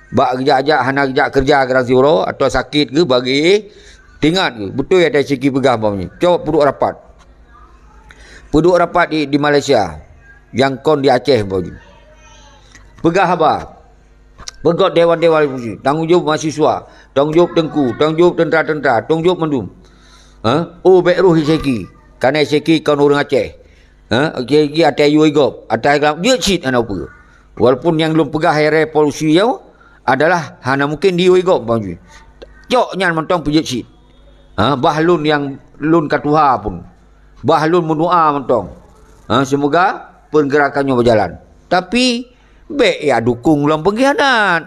Bak geujak-jak hana geujak keureuja keudang siuroe, atawa sakét geuh bagi, tingat geuh, beutôi ata Syeki peugah bak nyoe. Cok peuduek rapat. Peuduek rapat di, di Malaysia, nyang kon di Aceh bak nyoe. Peugah haba. Peugöt dewan-dewan revolusi, tanggong jaweueb mahasiswa, tanggong jaweueb teungku, tanggong jaweueb teuntra-teuntra, tanggong jaweueb mandum. Ha? Oh, bék roh Syeki. Karena Syeki kon ureuëng Aceh. Ha? Syeki atai yue gob, atai lam, jeuet cit hana peue. Walaupun nyang lôn peugah hai revolusi nyoe adalah hana mungken di yue gob, Bang Jui. Cok nyan mantong peujeuet cit. Ha? Bah lôn nyang lôn ka tuha pun. Bah lôn meudoa mantong. Ha? Semoga pergerakan nyoe berjalan. Tapi, bék yak dukung lom pengkhianat.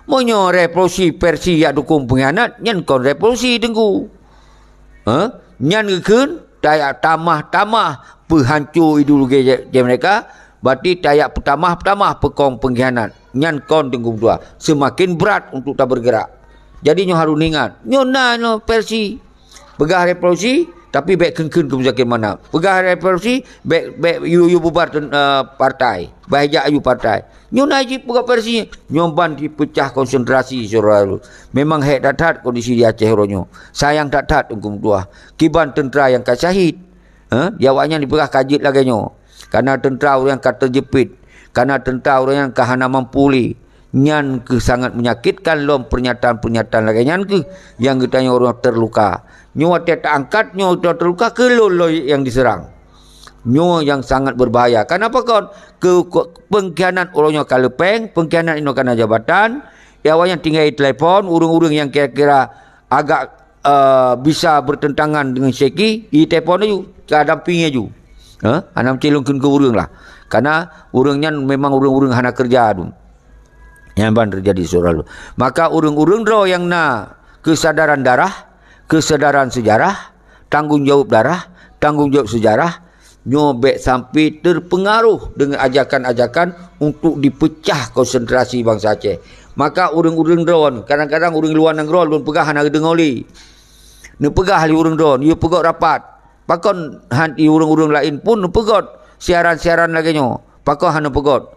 Meunyoe revolusi versi yak dukung pengkhianat, nyan kon revolusi, Teungku. Ha? Nyan geukheun, tayak tamah-tamah peuhanco ideologi je, je mereka, berarti tayak peutamah-peutamah peukong pengkhianat. Nyan kon Teungku meutuah. Semakin berat untuk tabergerak. Jadi nyoe harus ingat. Nyoe na nyoe versi. Peugah revolusi, tapi bék kheun-kheun keu Muzakir Manaf. Peugah revolusi, bék, bék yue-yue bubar ten-, eh, partai. Bah jak yue partai. Nyoe na jih peugah versi, nyoe ban dipecah konsentrasi syedara lôn. Memang hék that-that kondisi di Aceh uroe nyoe. Sayang that-that Teungku meutuah. Kiban teuntra nyang ka syahid. Ha? Di awaknyan dipeugah ka jeuet lagée nyoe. Kana teuntra ureuëng nyang ka teujeuet, kana teuntra ureuëng nyang ka hana mampu lé. Nyan keuh sangat menyakitkan lom pernyataan-pernyataan lagée nyan keuh nyang geutanyoe ureuëng terluka. Nyoe watée ta-angkat nyoe ta-, terluka keu lôn lôn nyang diseurang. Nyoe nyang sangat berbahaya. Kenapa kon? Keu, keu pengkhianat uroe nyoe ka leupeng, pengkhianat inoe kana jabatan, ya awaknyan tinggai telepon ureuëng-ureuëng nyang kira-kira agak, eh, bisa bertentangan dengan Syeki, itelepon laju, ka dampingi laju. Ha? Hana meucilongkeun keu ureuëng lah. Karena ureuëng nyan memang ureuëng-ureuëng hana keureuja tu. Nyan ban terjadi syedara lôn. Maka ureuëng-ureuëng droe nyang na keusadaran darah, keusadaran sejarah, tanggong jaweueb darah, tanggong jaweueb sejarah, nyoe bék sampai terpengaruh dengan ajakan-ajakan untuk dipecah konsentrasi bansa Aceh. Maka ureuëng-ureuëng droe, kadang-kadang ureuëng luwa nanggroe lôn peugah hana geudeungoe lé. Neupeugah lé ureuëng droe, yue peugöt rapat. Pakon han i ureuëng-ureuëng laén pun neupeugöt siaran-siaran lagée nyoe? Pakon hana peugöt?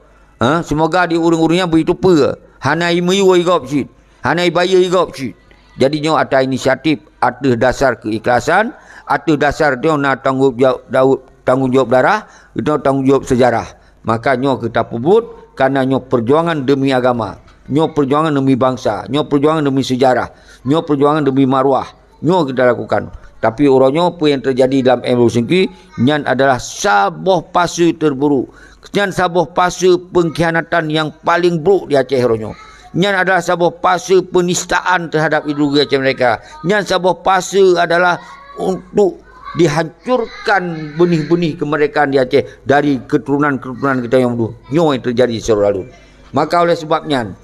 Ha? Semoga di ureuëng-ureuëng nyan beuteupeue, hana imeuyue gob cit, hana ibayeue gob cit. Jadi nyoe ata inisiatif ateueh dasar keikhlasan, ateueh dasar nyoe na tanggong jaweueb, tanggong jaweueb darah, nyoe tanggong jaweueb sejarah. Maka nyoe keuh tapeubuet, karena nyoe perjuangan demi agama, nyoe perjuangan demi bansa, nyoe perjuangan demi sejarah, nyoe perjuangan demi maruah. Nyoe kita lakukan. Tapi uroe nyoe peue nyang terjadi dalam M U Singki, nyan adalah saboh pase terburuk. Nyan saboh pase pengkhianatan nyang paling buruk di Aceh uroe nyoe. Nyan adalah saboh pase penistaan terhadap ideologi Aceh Merdeka. Nyan saboh pase adalah untuk dihancurkan benih-benih kemerdekaan di Aceh dari keturunan-keturunan kita nyang dulu. Nyoe nyang terjadi syedara lôn. Maka oleh sebab nyan,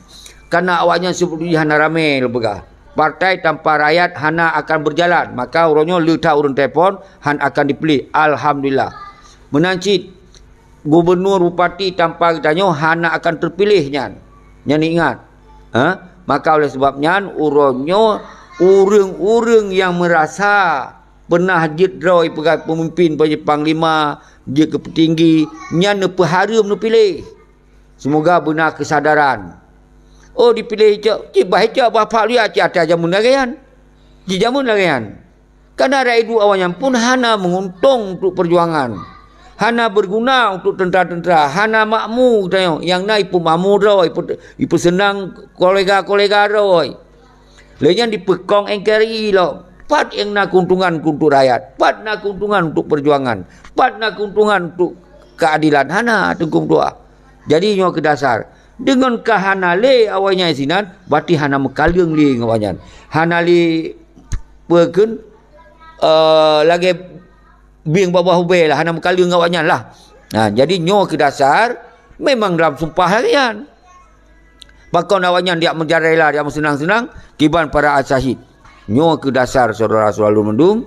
karena awaknyan seperti hana ramé lôn peugah. Partai tanpa rakyat hana akan berjalan. Maka uroe nyoe le that ureuëng telepon, han akan dipiléh. Alhamdulillah. Meunan cit, gubernur, bupati tanpa geutanyoe hana akan terpiléh nyan. Nyan ingat. Ha? Maka oleh sebab nyan, uroe nyoe ureuëng-ureuëng nyang meurasa pernah jeuet droe peugah pemimpin, panglima, jeuet keu peutinggi, nyan neupeuhareuem neupiléh. Semoga beuna keusadaran. Oh, dipiléh cok, cit bah cok bah Pak Lia cit ata jameun lagée nyan. Cit jameun lagée nyan. Karena rakyat duek awaknyan pun hana menguntong untuk perjuangan. Hana beuguna untuk teuntra-teuntra, hana makmu geutanyoe. Nyang na ipeumamur droe, ipeu-, ipeuseunang kolega-kolega droe. Lé nyan dipeukong N K R I lom. Pat nyang na keuntungan untuk rakyat? Pat na keuntungan untuk peujuangan? Pat na keuntungan untuk keuadilan? Hana, Teungku meutuah. Jadi nyoe keu dasar. Deungon ka hana lé awaknyan sinan, berarti hana meukaleueng lé ngon awaknyan. Hana lé peue kheun, eh, lagèe bieng babah ubé lah, hana meukaleueng ngon awaknyan lah. Ha, jadi nyoe keu dasar, memang dalam sumpah lagèe nyan. Pakon awaknyan jak meujaréla, jak meuseunang-seunang, kiban para asyahid. Nyoe keu dasar syedara-syedara lôn mandum.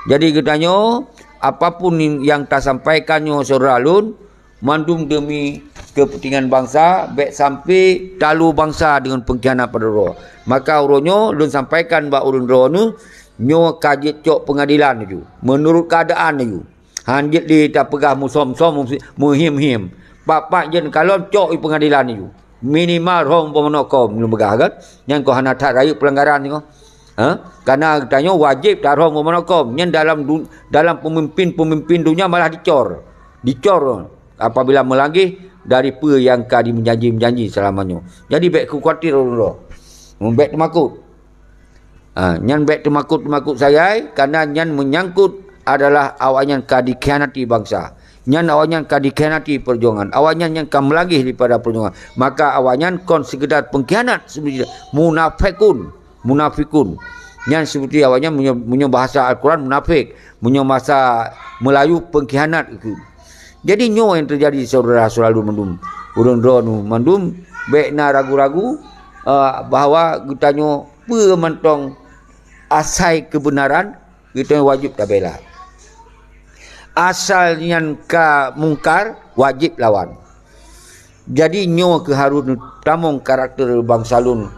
Jadi geutanyoe, apapun nyang tasampaikan nyoe syedara lôn, mandum demi keupeuntengan bansa, bèk sampoe talo bansa deungon peungkhianat padum droe. Maka uroe nyoe lôn sampaikan bak ureueng droeneuh, nyoe ka jeuet cok peungadilan laju, meunurot keuadaan laju. Han jeuet lé tapeugah musöm-söm, meuhiem-hiem. Pat-pat jeuet kalon cok i peungadilan laju. Minimal rhom boh meunokom lôn peugah kan. Nyan keuh hana that rayeuk peulanggaran singoh. Ha? Karena geutanyoe wajéb tarhom boh meunokom. Nyan dalam du-, dalam peumimpin-peumimpin donya malah dicor. Dicor apabila meulangeh dari peue nyang ka dimeujanji-janji seulama nyoe. Jadi bèk kukhawatir ulôn droe. Bèk teumakot. Ha, nyan bèk teumakot-teumakot sagai, karena nyan meunyangkot adalah awaknyan ka dikhianati bansa. Nyan awaknyan ka dikhianati peujuangan. Awaknyan nyan ka meulangeh daripada peujuangan. Maka awaknyan kon sekedar peungkhianat, sebenarnya munafekun, munafikun. Nyan seperti awaknyan meunyoe, meunyoe bahasa Al-Quran munafik, meunyoe bahasa Melayu peungkhianat. Jadi nyoe nyang teujadi syedara-syedara lôn mandum. Ureueng droeneuh mandum bèk na ragu-ragu, eh, bahwa geutanyoe peue mantong asai keubeunaran, geutanyoe wajéb tabela. Asai nyan ka mungkar, wajéb lawan. Jadi nyoe keuh harôh neutamong karakter bansa lôn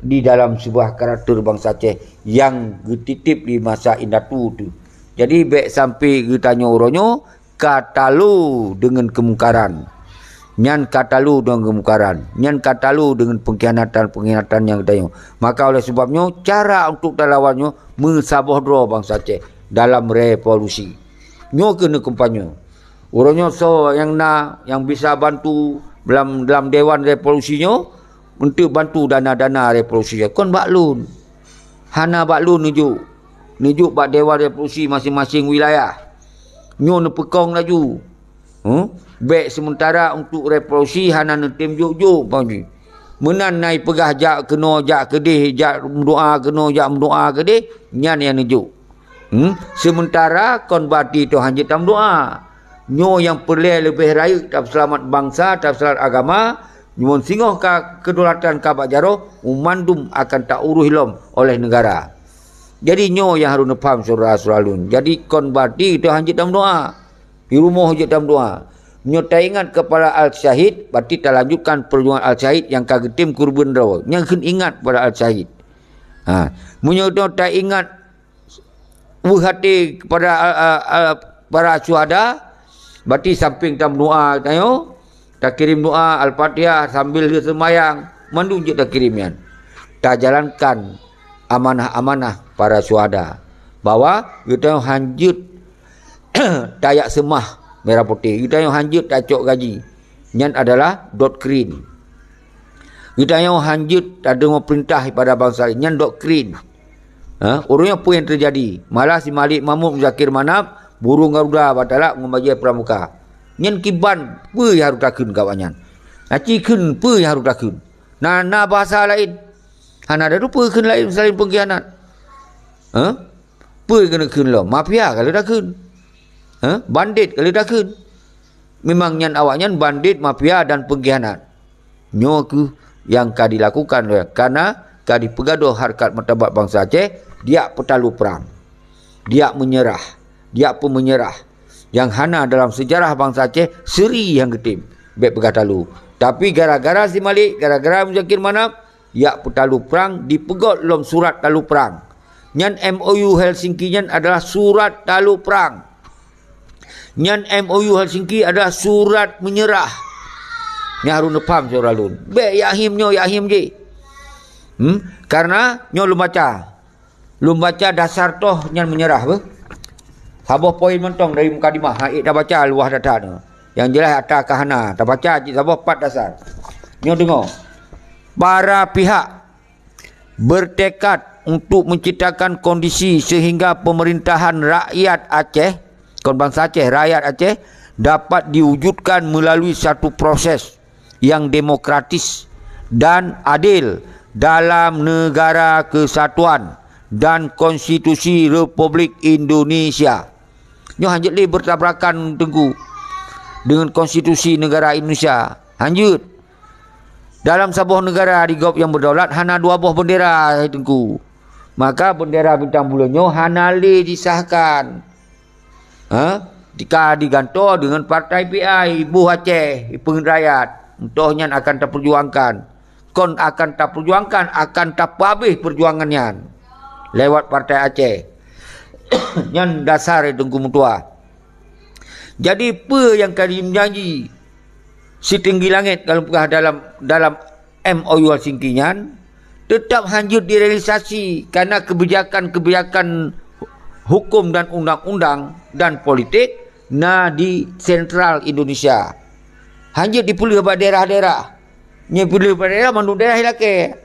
di dalam sebuah karakter bansa Aceh nyang geutitép di masa indatu teuh. Jadi bèk sampoe geutanyoe uroe nyoe ka talo deungon keumungkaran. Nyan ka talo deungon keumungkaran. Nyan ka talo deungon peungkhianatan-peungkhianatan nyang geutanyoe. Maka oleh sebab nyoe, cara untuk talawan nyoe meusaboh droe bansa Aceh dalam revolusi. Nyoe keuh neukumpanye. Uroe nyoe soe nyang na, nyang bisa bantu dalam, dalam dewan revolusi nyoe, untuk bantu dana-dana revolusi nyoe? Kon bak lôn. Hana bak lôn neujok. Neujok bak dewan revolusi maséng-maséng wilayah. Nyoe neupeukong laju. Huh? Bèk seumeuntara untuk revolusi hana neutem jok-jok, Pak Haji. Meunan na ipeugah jak keunoe, jak keudeh, jak meudoa keunoe, jak meudoa keudeh, nyan nyang neujok. Hmm? Seumeuntara kon berarti toh hanjeuet tameudoa. Nyoe nyang peureulèe leubeh rayeuk tapeuseulamat bansa, tapeuseulamat agama, nyoe singoh ka keudolatan ka bak jaroe, mandum akan ta-urus lom oleh neugara. Jadi nyoe nyang harôh neupham syedara-syedara lôn. Jadi kon berarti toh hanjeuet tameudoa. Di rumoh jeuet tameudoa. Meunyoe taingat keupada Al-Syahid, berarti talanjutkan peujuangan Al-Syahid nyang ka geutem keureubeuen droe. Nyang kheun ingat keupada Al-Syahid. Ha. Meunyoe toh taingat weueh até kepada, a, a, a, para syuhada, berarti sampéng tameudoa tanyoe, takirém doa Al-Fatihah sambil seumayang, mandum jeuet takirém nyan. Tajalankan amanah-amanah para syuhada bahwa geutanyoe hanjeuet tajak seumah merah putéh, geutanyoe hanjeuet tacok gaji. Nyan adalah doktrin. Geutanyoe hanjeuet tadeungoe peurintah daripada bansa laén, nyan doktrin. Ha, uroe nyoe peue nyang teujadi? Malah si Malik Mahmud, Muzakir Manaf, burung garuda batalak ngon bajèe pramuka. Nyan kiban peue nyang harôh takheun keu awaknyan? Aci kheun peue nyang harôh takheun? Na, na bahasa laén. Hana ada rupa kheun laén selain peungkhianat. Ha? Peue keuneuk kheun lom? Mafia ka lheueh takheun. Ha? Bandit ka lheueh takheun. Memang nyan awaknyan bandit, mafia dan peungkhianat. Nyoe keuh nyang ka dilakukan lé, karena ka dipeugadôh hareukat martabat bansa Aceh, dijak peutalu prang, dijak meunyeurah, dijak peumeunyerah. Nyang hana dalam seujarah bansa Aceh seuri nyang geutem bèk peugah talu. Tapi gara-gara si Malik, gara-gara Muzakir Manaf, jak peutalu prang, dipeugöt lom surat talu prang. Nyan M O U Helsinki nyan adalah surat talu prang. Nyan M O U Helsinki adalah surat meunyeurah. Nyan harôh neupham syedara lôn. Bèk jak hiem nyoe, jak hiem jéh. Hmm? Karena nyoe lôn baca. Lôn baca dasar toh nyan meunyeurah beuh. Saboh poin mantong dari mukadimah, han ék tabaca luwah that-that nyoe. Nyang jeulaih atra ka hana, tabaca cit saboh pat dasar. Nyoe deungoe. Para pihak bertekad untuk menciptakan kondisi sehingga pemerintahan rakyat Aceh, kon bansa Aceh, rakyat Aceh dapat diwujudkan melalui satu proses yang demokratis dan adil dalam negara kesatuan dan konstitusi Republik Indonesia. Nyoe hanjeuet lé bertabrakan, Teungku, dengan konstitusi negara Indonesia. Hanjeuet. Dalam saboh negara di gob nyang berdaulat hana dua boh bendera, Teungku. Maka bendera bintang buleuen nyoe hana lé disahkan. Ha? Ka digantoe dengan partai P I, boh Aceh, peungeuet rakyat. Entah nyan akan taperjuangkan. Kon akan taperjuangkan, akan tapeuhabéh perjuangan nyan lewat Partai Aceh. Nyan dasar Teungku meutuah. Jadi, peue nyang ka jijanji sitinggi langét kalau peugah dalam, dalam M O U Helsinki nyan, teutap hanjeuet direalisasi karena kebijakan-kebijakan hukum dan undang-undang dan politik na di sentral Indonesia. Hanjeuet dipeuleueh bak daerah-daerah. Nyoe peuleueh bak daerah, mandum daerah ilakée.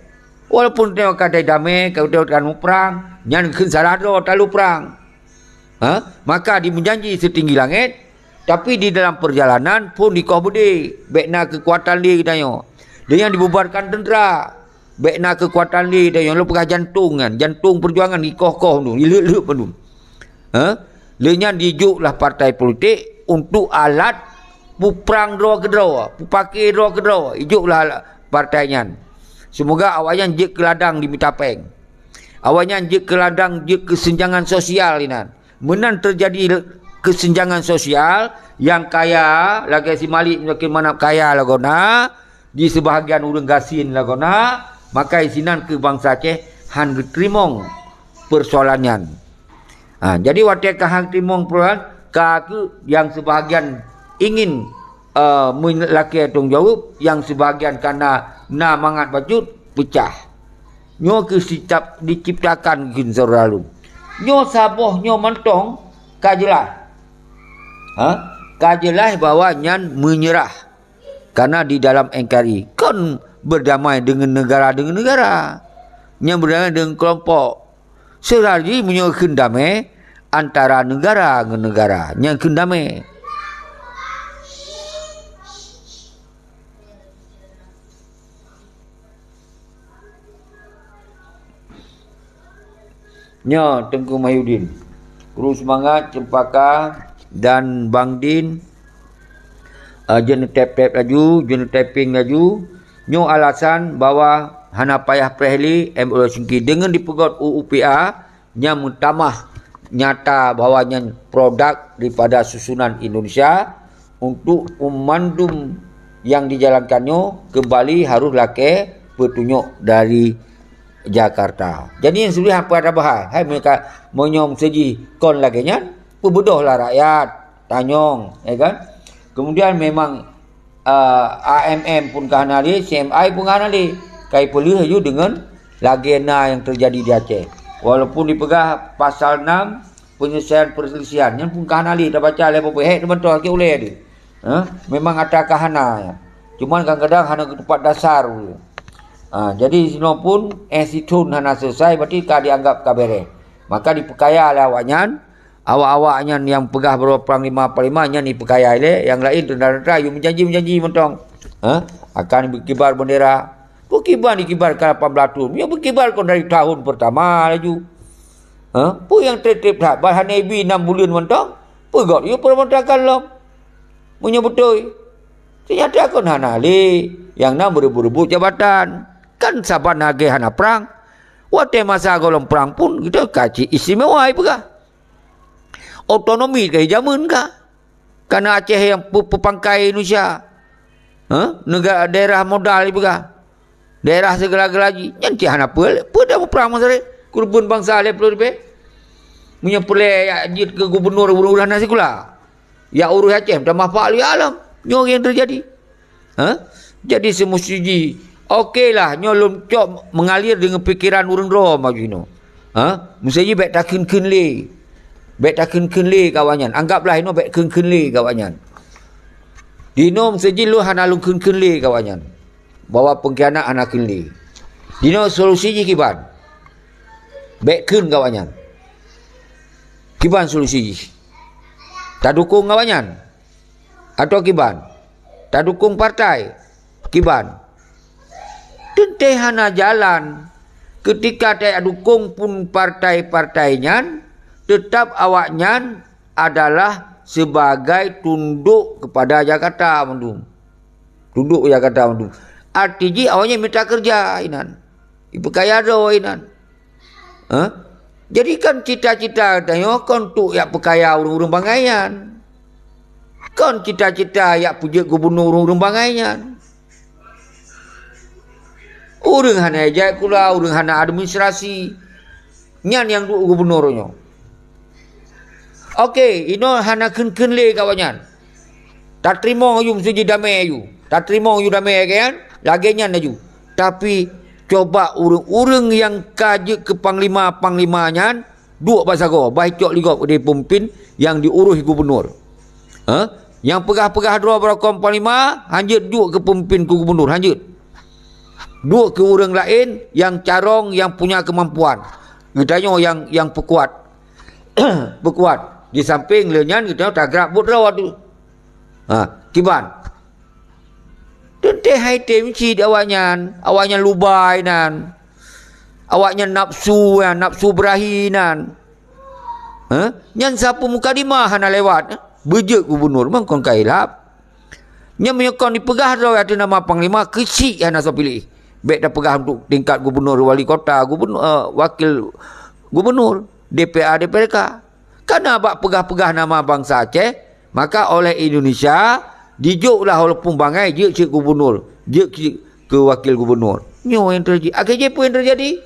Walaupun teuka damé, ka teuka muprang, nyan kheun salah droe talu prang. Ha? Maka dimeujanji sitinggi langét, tapi di dalam perjalanan phon dikoh beudé, bék na keukuatan lé geutanyoe. Dan nyang dibubarkan teuntara, bék na keukuatan lé geutanyoe. Lôn peugah jantông nyan, jantông perjuangan dikoh-koh mandum, ileuek-leuek mandum. Ha? Lé nyan dijok lah partai politik untuk alat puprang droe keudroe, pupake droe keudroe, ijok lah partai nyan. Semoga awaknyan jeuet keu ladang dimita péng. Awaknyan jeuet keu ladang, jeuet keu senjangan sosial inan. Meunan teujadi kesenjangan sosial, nyang kaya lagée si Malik Zakir Manaf kaya lagoena, di seubahagian ureuëng gasien lagoena, maka isinan keu bansa Aceh han geuteurimong persoalan nyan. Ha, jadi watée ka han teurimong persoalan, ka keuh nyang seubahagian ingin, eh, meulakée tanggung jaweueb, nyang seubahagian kana na mangat bacut, peucah. Nyoe keuh sicap diciptakan kheun syedara lôn. Nyoe saboh nyoe mantong ka jeulaih. Ha? Ka jeulaih bahwa nyan meunyeurah. Karena di dalam N K R I kon berdamai dengan negara dengan negara. Nyan berdamai dengan kelompok. Seurari meunyoe kheun damé antara negara ngon negara, nyan kheun damé. Nyoe Teungku Mahyudin. Kru Seumangat, Cempaka dan Bang Din, eh, jeuet neutép-tép laju, jeuet neutyping laju. Nyoe alasan bahwa hana payah preh lé M O U Helsinki deungon dipeugét U U P A, nyang meutamah nyata bahwa nyan produk daripada susunan Indonesia untuk mandum nyang dijalankan nyoe keumbali harôh lakée peutunyok dari Jakarta. Jadi nyang seuleueh hana payah tabahas, hai meunyoe ka, meunyoe seujih kon lagée nyan, peubeudoh lah rakyat, tanyong, ya kan? Kemudian memang, ah, A M M pun ka hana lé, C M I pun ka hana lé. Ka ipeuleueh laju deungon lagée na nyang teujadi di Aceh. Walaupun dipeugah pasal enam, penyelesaian perselisihan, nyan pun ka hana lé, tabaca lé Bapak Hek, teubantu sakét ulée deh. Ha? Memang atra ka hana nyan. Cuman kadang-kadang hana geutupat dasar. Ha, jadi sinoe pun, eh, sithon hana selesai, berarti ka dianggap ka bereh. Maka dipeukaya lé awaknyan, awak-awak nyan nyang peugah baroe prang lima, prang lima nyan dipeukaya lé, nyang laén teuntara-teuntara yue meujanji-meujanji mantong. Ha? Akan beukibar bendera. Beukibar dikibar ka lapan belas thon. Nyoe beukibar kon dari tahun pertama laju. Ha? Peue nyang treb-treb that, bah hana ibi nam buleuen mantong, peugét yue peureuntakan lom. Meunyoe beutôi, teunyata kon hana lé nyang na meureubot-reubot jabatan. Kan saban lagée hana prang. Watée masa gohlom prang pun, geutanyoe ka cit istimewa ipeugah. Otonomi ka ijameun ka. Kana Aceh nyang peu-, peupangkai Indonesia. Ha? Negara, daerah modal ipeugah. Daerah segala-gala jih. Nyan cit hana peue, peue dah muprang masa nyan. Keureubeuen bansa lé ploh leubeh. Meunyoe peureulée jak jeuet keu gubunur ureuëng-ureuëng hana sikula. Jak urus Aceh, meutamah Pak Lheueh Alam. Nyoe nyang teujadi. Ha? Jadi seumusti jih, oke lah, nyoe lôn cok meungalir deungon pikeran ureuëng droe maju inoe. Ha? Meuseuti bék takheun-kheun lé. Bék takheun-kheun lé keu awaknyan. Anggaplah inoe bék kheun-kheun lé keu awaknyan. Dinoe meuseujid lôn hana lôn kheun-kheun lé keu awaknyan bahwa peungkhianat hana kheun lé. Dinoe solusi jih kiban? Bék kheun keu awaknyan. Kiban solusi jih? Tadukong awaknyan? Atawa kiban? Tadukong partai? Kiban? Teuntée hana jalan. Keutika tadukong pun partai-partai nyan, teutab awaknyan adalah sibagai tundok keupada Jakarta mandum. Tundok Jakarta mandum. Arti jih awaknyan mita keureuja inan. Ipeukaya droe inan. Ha? Jadi kan cita-cita tanyoe kon untuk jak peukaya ureuëng-ureuëng bangai nyan. Kon cita-cita jak peujeuet gubunur ureuëng-ureuëng bangai nyan. Ureuëng hana ijai kula, ureuëng hana administrasi. Nyan nyang duek gubunur nyoe. Oke, inoe hana kheun-kheun lé keu awaknyan. Tateurimong aju meuseujid damé aju. Tateurimong aju damé lagée nyan, lagée nyan aju. Tapi, coba ureuëng-ureuëng nyang ka jeuet keu panglima-panglima nyan duek bak sagoe, bah icok lé gob di peumimpin nyang diurus gubunur. Ha? Nyang peugah-peugah droe beurokon panglima, hanjeuet duek keu peumimpin, keu gubunur, hanjeuet. Duek keu ureuëng laén nyang carông, nyang punya keumampuan. Geutanyoe nyang, nyang peukuat. Peukuat. Di sampéng lé nyan geutanyoe tagrab buet droe tu. Ha, kiban? Teuntée hai tem cit awaknyan, awaknyan lubai nan. Awaknyan nafsu, ya, nafsu birahi nan. Ha? Nyan sapeue mukadimah hana lewat, eh? Beujeuet gubunur, memang kon ka ilab. Nyan meunyoe kon dipeugah droe ateueh nama panglima, keuchik hana soe piléh. Bék tapeugah untuk tingkat gubunur, wali kota, gubunur, eh, wakil gubunur, D P A, D P R K. Kana bak peugah-peugah nama bansa Aceh, maka oleh Indonesia, dijoklah walaupun bangai jeuet cit gubunur, jeuet cit keu wakil gubunur. Nyoe nyang teujadi. Akhé jih peue nyang teujadi?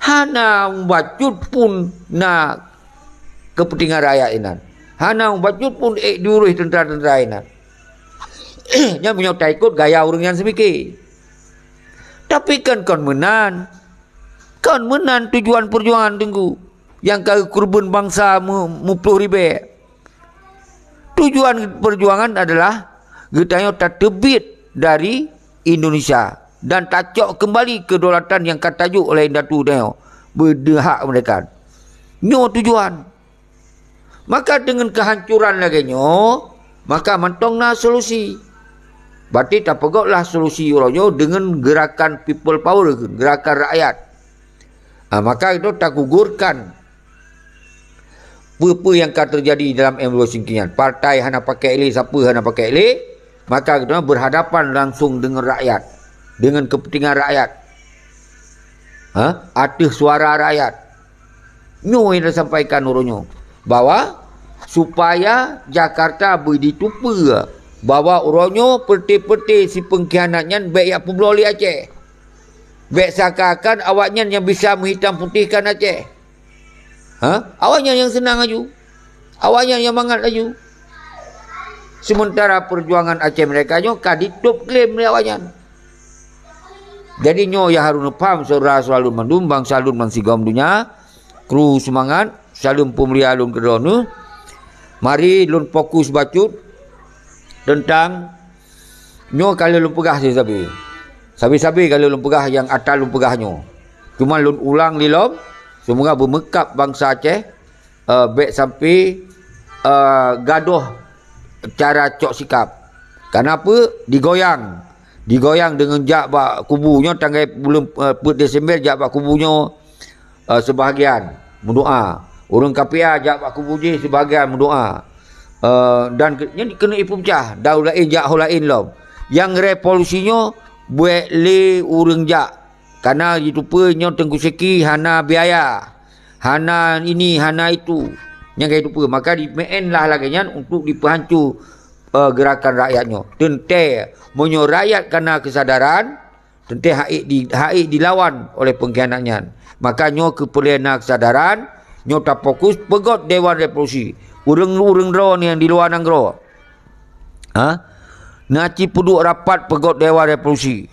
Hana bacut pun na keupeuntengan rakyat inan. Hana bacut pun ék diurus teuntra-teuntra inan. Nyan meunyoe taikot gaya ureuëng nyang seumike. Tapi kan kon meunan. Kon meunan tujuan peujuangan Teungku nyang ka geukeureubeuen bansa meu-, meuploh ribée. Tujuan peujuangan adalah geutanyoe tateubiet dari Indonesia dan tacok keumbali kedaulatan nyang ka tajok oleh indatu tanyoe, beudeuhak meurdeka. Nyoe tujuan. Maka deungon keuhancoran lagée nyoe, maka mantong na solusi. Berarti tapeugotlah solusi uroe nyoe deungon gerakan people power, gerakan rakyat. Ah, maka itu tagugurkan peue-peue nyang ka teujadi dalam M dua puluh nyan. Partai hana pakai lé, sapeue hana pakai lé, maka kita berhadapan langsung dengan rakyat, dengan kepentingan rakyat. Ha? Ateueh suara rakyat. Nyoe nyang disampaikan uroe nyoe, bahwa supaya Jakarta beuditupeue bahwa uroe nyoe peureute-peureute si peungkhianat nyan bék jak peubloe lé Aceh. Bék seakan-akan awaknyan nyang bisa meuhitam putihkan Aceh. Ha? Awaknyan nyang seunang laju. Awaknyan nyang mangat laju. Sementara peujuangan Aceh Merdeka nyoe ka ditôb klaim lé awaknyan. Jadi nyoe nyang harôh neupham syedara-syedara lôn mandum, bansa lôn bansigom donya, kru seumangat, saleuem peumulia lôn keudroe neuh. Mari lôn fokus bacut teuntang nyoe ka lheueh lôn peugah sabe-sabe. Sabe-sabe ka lheueh lôn peugah nyang atra lôn peugah nyoe. Cuma lôn ulang lé lom, seumoga beumeukab bansa Aceh, eh, bék sampai, eh, gadôh cara cok sikap. Karena apa? Digoyang. Digoyang deungon jak bak kubu nyoe tanggai buleuen, eh, peuet Desember jak bak kubu nyoe, eh, sebahagian meudoa. Ureuëng K P A jak bak kubu jih sebahagian meudoa. Eh, dan ke-, nyan keuneuk ipeucah, dan ureuëng laén jak ho laén lom. Nyang revolusi nyoe buet lé ureuëng jak. Karena jiteupeue nyoe Teungku Syeki hana biaya, hana ini, hana itu. Nyang ka jiteupeue, maka jimeu'en lah lagée nyan untuk jipeuhanco, eh, gerakan rakyat nyoe. Teuntée, meunyoe rakyat kana keusadaran, teuntée hak ék di-, hak ék dilawan oleh peungkhianat nyan. Maka nyoe keupeureulee na keusadaran, nyoe tafokus peugét Dewan Revolusi. Ureuëng-ureuëng droe nyang di luwa nanggroe. Ha? Na ci peuduek rapat peugét Dewan Revolusi.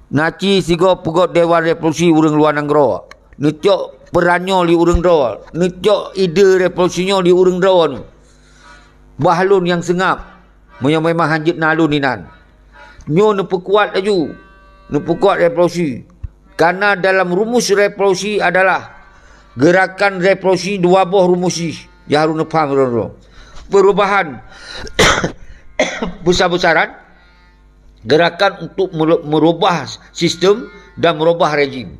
Na ci sigoe peugét Dewan Revolusi ureuëng luwa nanggroe. Neucok peran nyoe lé ureuëng droe, neucok ide revolusi nyoe lé ureuëng droe nyoe. Bah lôn nyang seungab, meunyoe memang hanjeuet na lôn inan. Nyoe neupeukuat laju, neupeukuat revolusi. Karena dalam rumus revolusi adalah gerakan revolusi dua boh rumus jih, nyang harôh neupaham droe-droe. Perubahan besar-besaran, gerakan untuk meru-, merubah sistem dan merubah rejim.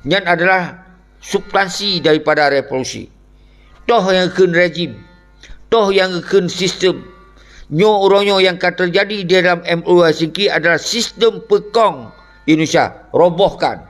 Nyan adalah substansi daripada revolusi. Toh nyang kheun rejim, toh nyang kheun sistem. Nyoe uroe nyoe nyang ka teujadi di dalam M O U Helsinki adalah sistem peukong Indonesia, robohkan.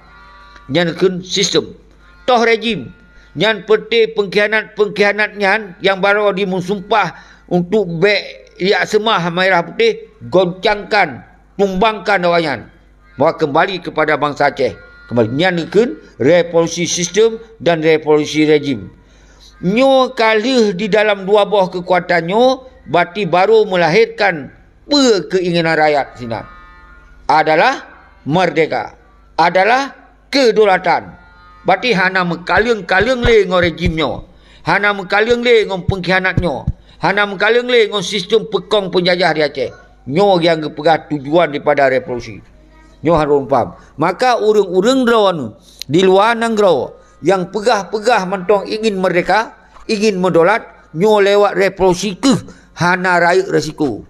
Nyan kheun sistem. Toh rejim, nyan peuté pengkhianat-pengkhianat nyan nyang baroe jimeusumpah untuk bék jak seumah merah putéh, goncangkan, tumbangkan awaknyan. Bahwa kembali kepada bansa Aceh. Kembali. Nyan kheun revolusi sistem dan revolusi rejim. Nyoe ka lheueh di dalam dua boh keukuatan nyoe, berarti baru melahirkan peue keinginan rakyat sinan. Adalah merdeka. Adalah kedaulatan. Berarti hana meukaleueng-kaleueng lé ngon rejim nyoe. Hana meukaleueng lé ngon pengkhianat nyoe. Hana meukaleueng lé ngon sistem peukong peunjajah di Aceh. Nyoe nyang geupeugah tujuan daripada revolusi. Nyoe harôh paham. Maka ureuëng-ureuëng droeneuh di luwa nanggroe nyang peugah-peugah mantong ingin merdeka, ingin meudaulat, nyoe lewat revolusi keuh hana rayeuk resiko.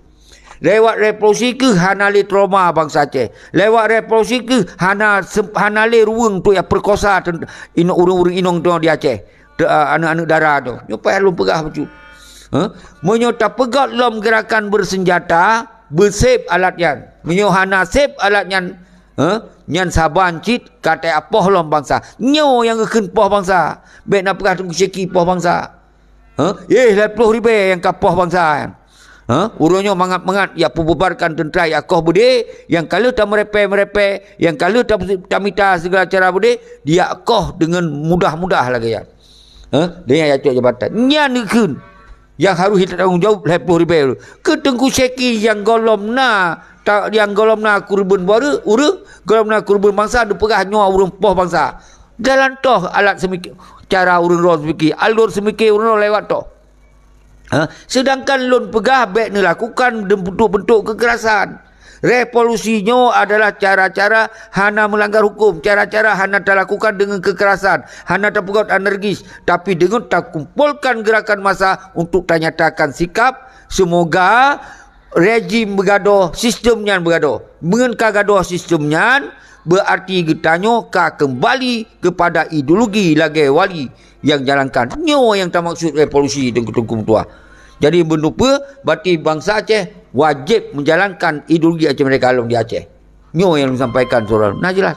Lewat revolusi keuh hana lé trauma bansa Aceh. Lewat revolusi keuh hana sem-, hana lé ruweueng untuk jak peukosa ten-, ino-, ureuëng-ureuëng inong droe di Aceh. Te-, a, aneuk-aneuk dara tu. Nyoe payah lôn peugah bacut. Huh? Meunyoe tapeugét lom gerakan bersenjata, beuseb alat nyan. Meunyoe hana seb alat nyan, huh? Nyan saban cit ka tapoh lom bansa. Nyoe nyang geukheun poh bansa. Bék na peugah Teungku Syeki poh bansa. Huh? Eh, lhée ploh ribée nyang ka poh bansa nyan. Huh? Uroe nyoe mangat-mangat jak peububarkan teuntra jak koh beudé, nyang ka lheueh tameurepée-meurepée, nyang ka lheueh tam-, tamita segala cara beudé, dijak koh deungon mudah-mudah lagée nyan. Heh, deungon jak cok jabatan. Nyan neukheun nyang harôh jitanggong jaweueb lhée ploh ribée. Keu Teungku Syeki nyang gohlom na, ta-, nyang gohlom na keureubeuen bareu-, ureuëng, gohlom na keureubeuen bansa, neupeugah nyoe ureuëng poh bansa. Jalan toh alat seumiki-, cara ureuëng droe seumiki, alur seumiki ureuëng droe lewat toh. Ha? Sedangkan lôn peugah bék neulakukan bentuk-bentuk kekerasan. Revolusi nyoe adalah cara-cara hana meulanggar huköm, cara-cara hana talakukan deungon kekerasan, hana tapeugét aneurgis, tapi deungon takumpolkan geurakan massa untuk tanyatakan sikap. Seumoga rejim beugadôh, sistem nyan beugadôh. Meungon ka gadôh sistem nyan, beuarti geutanyoe ka keumbali keupada ideologi lagée wali nyang jalankan. Nyoe nyang tamaksud revolusi teungku-teungku meutuah. Jadi, meunurot peue, berarti bansa Aceh wajéb meujalankan ideologi Aceh Merdeka lom di Aceh. Nyoe nyang lôn sampaikan, syedara. Na jeulaih?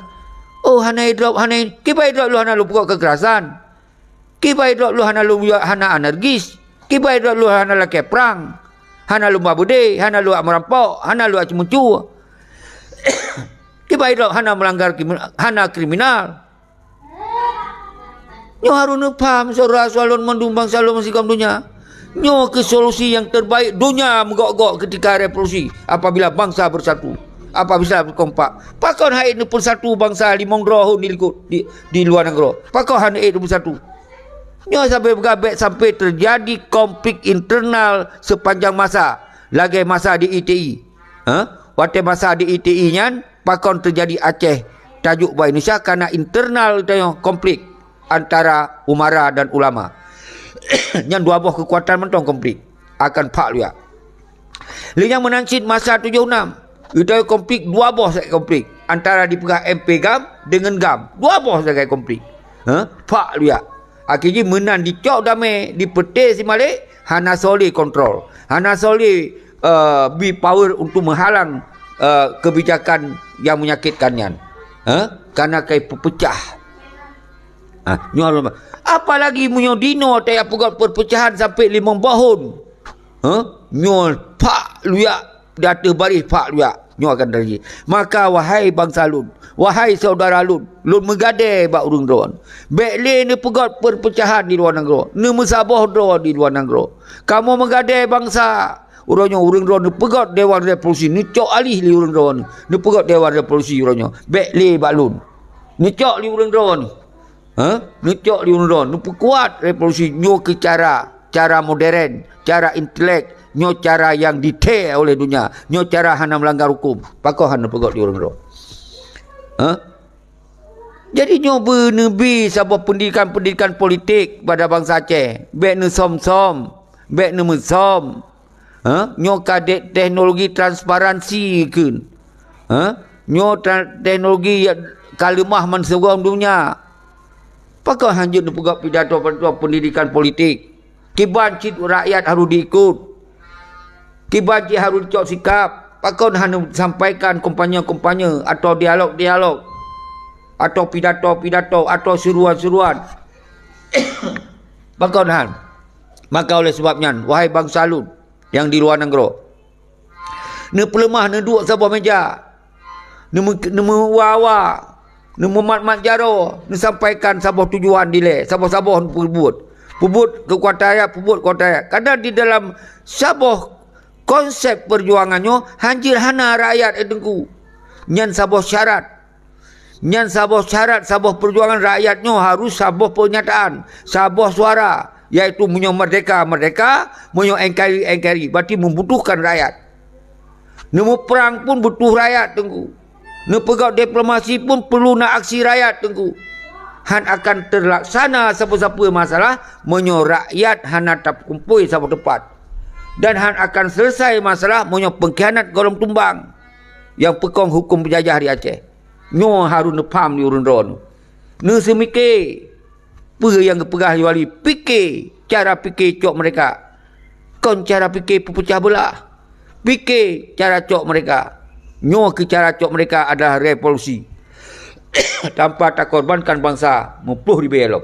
Oh, hana idrop, hana i-, kiban idrop lôn hana lôn peugét kekerasan. Kiban idrop lôn hana lôn, hana aneurgis. Kiban idrop lôn hana lakée prang. Hana lôn ba beudé, hana lôn meurampok, hana lôn ceumeucue. Kiban idrop hana meulanggar krimi-, hana kriminal. Nyoe harôh neupham, syedara, soe lôn mandum bansa lôn meusigom donya. Nyoe keuh solusi nyang terbaik donya meugok-gok keutika revolusi apabila bansa beusatu, apabila kompak. Pakon han ék neupeusatu bansa limong droe thon di likot di, di luwa nanggroe? Pakon han ék neupeusatu? Nyoe sabe beugabek sampai teujadi konflik internal sepanjang masa, lagée masa di I T I. Ha? Watée masa di I T I nyan, pakon teujadi Aceh tajuk bak Indonesia, karena internal tanyoe konflik antara umara dan ulama. Nyan dua boh kekuatan mantong konflik akan phak luyak. Lé nyang meunan cit masa tujoh enam, geutanyoe konflik dua boh sagai konflik antara dipeugah M P GAM deungon GAM. Dua boh sagai konflik. Ha? Phak luyak. Akhé jih meunan dicok damé, dipeuté simalek, hana soe lé kontrol. Hana soe lé, eh, bri power untuk meuhalang, eh, kebijakan nyang menyakitkan nyan. Ha? Karena kai peupeucah. Ha, nyoe lom. Apalagi meunyoe dinoe tajak peugét perpecahan sampai limong boh thon. Ha? Nyoe phak luyak, di ateueh baréh phak luyak. Nyoe akan teujadi. Maka, wahai bansa lôn, wahai syedara lôn, lôn meugadée bak ureuëng droe. Bék lé neupeugét perpecahan di luwa nanggroe, neumeusaboh droe di luwa nanggroe. Kamoe meugadée bansa. Uroe nyoe ureuëng droe neupeugét Dewan Revolusi, neucok aléh lé ureuëng droe, neupeugét Dewan Revolusi uroe nyoe. Bék lé bak lôn. Neucok lé ureuëng droe. Ha? Neucok di ureuëng droe, neupeukuat revolusi nyoe keu cara, cara modern, cara intelek, nyoe cara nyang dithèe oleh donya, nyoe cara hana meulanggar huköm. Pakon hana neupeugöt di ureuëng droe? Ha? Jadi nyoe beuneubi saboh pendidikan-pendidikan politik bak bansa Aceh. Bék neusöm-söm, bék neumeusom. Ha? Nyoe ka dek teknologi transparansi kheun. Ha? Nyoe tra-, teknologi nyang ka leumah meusigoe donya. Pakon hanjeuet neupeugah pidato-pidato pendidikan politik? Kiban cit rakyat harôh jiikot. Kiban cit harôh jicok sikap. Pakon hana sampaikan kampanye-kampanye atau dialog-dialog atau pidato-pidato atau seruan-seruan? Pakon han? Maka oleh sebab nyan, wahai bansa lôn nyang di luwa nanggroe, neupeuleumah neuduek saboh meja, neumeu-, neumeuwa-wa, neumeumat-mat jaroe, neusampaikan saboh tujuan dilée, saboh-saboh peubuet. Peubuet keukuatan rakyat, peubuet keukuatan rakyat. Kadang di dalam saboh konsep peujuangan nyoe hanjeuet hana rakyat, eh, Teungku. Nyan saboh syarat. Nyan saboh syarat, saboh peujuangan rakyat nyoe harôh saboh peunyataan, saboh suara, yaitu meunyoe merdeka, merdeka, meunyoe N K R I, N K R I, berarti membutuhkan rakyat. Neumeuprang pun butuh rakyat, Teungku. Neupeugöt diplomasi pun perlu na aksi rakyat, Teungku. Han akan terlaksana sapeue-sapeue masalah meunyoe rakyat hana tapeukumpôi saboh teumpat. Dan han akan selesai masalah meunyoe pengkhianat gohlom tumbang, nyang peukong huköm peujajah di Aceh. Nyoe harôh neupham di ureuëng droeneuh. Neuseumike peue nyang geupeugah lé wali, pike cara pike cok meureka. Kon cara pike peupeucah beulah. Pike cara cok meureka. Nyoe keu cara cok meureka adalah revolusi. Tanpa takorbankan bansa meuploh ribée lom.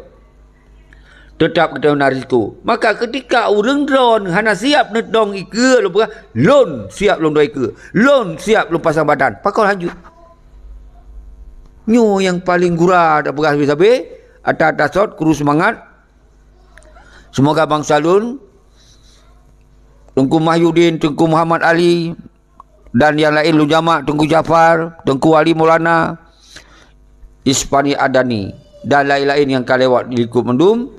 Teutap geutanyoe na risiko. Maka keutika ureuëng droeneuh hana siab neudong ikeue, lôn peugah, lôn siab lôn dong ikeue, lôn siab lôn pasang badan. Pakon hanjeuet? Nyoe nyang paleng gura tapeugah sabe-sabe, ata-ata sot, kru seumangat. Seumoga bansa lôn, Teungku Mahyudin, Teungku Muhammad Ali, dan nyang laén lôn jamak, Teungku Jafar, Teungku Ali Maulana, Ispani Adani, dan laén-laén nyang ka lewat di likot mandum,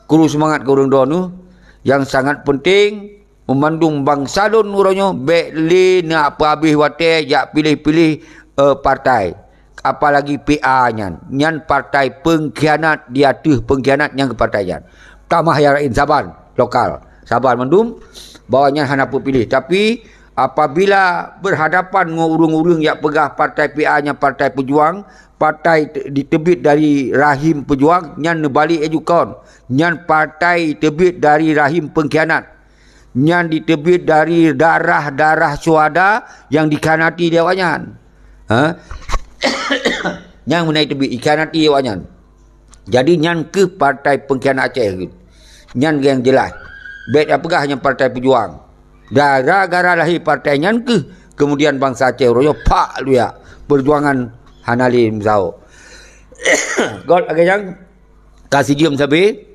kru seumangat keu ureuëng droeneuh. Nyang sangat peunteng, meumandum bansa lôn uroe nyoe bék lé na peuhabéh watée jak piléh-piléh, eh, partai. Apalagi P A nyan. Nyan partai pengkhianat di ateueh pengkhianat nyang keu partai nyan. Tamah nyang laén saban lokal. Saban mandum, bahwa nyan hana peupiléh. Tapi, apabila berhadapan ngon ureuëng-ureuëng nyang peugah partai P A nyan partai pejuang, partai te-, diteubiet dari rahim pejuang, nyan neubalek laju kon. Nyan partai teubiet dari rahim pengkhianat. Nyan diteubiet dari darah-darah syuhada nyang dikhianati lé awaknyan. Ha? Nyang meunan teubiet dikhianati awaknyan. Jadi, nyan keuh partai pengkhianat Aceh. Nyan nyang jeulaih. Bék tapeugah nyan partai pejuang. Gara-gara lahé partai nyan keuh, kemudian bansa Aceh uroe nyoe phak luyak. Peujuangan hana lé meusaho. Göt lagée nyan, ka sijeuem sabe,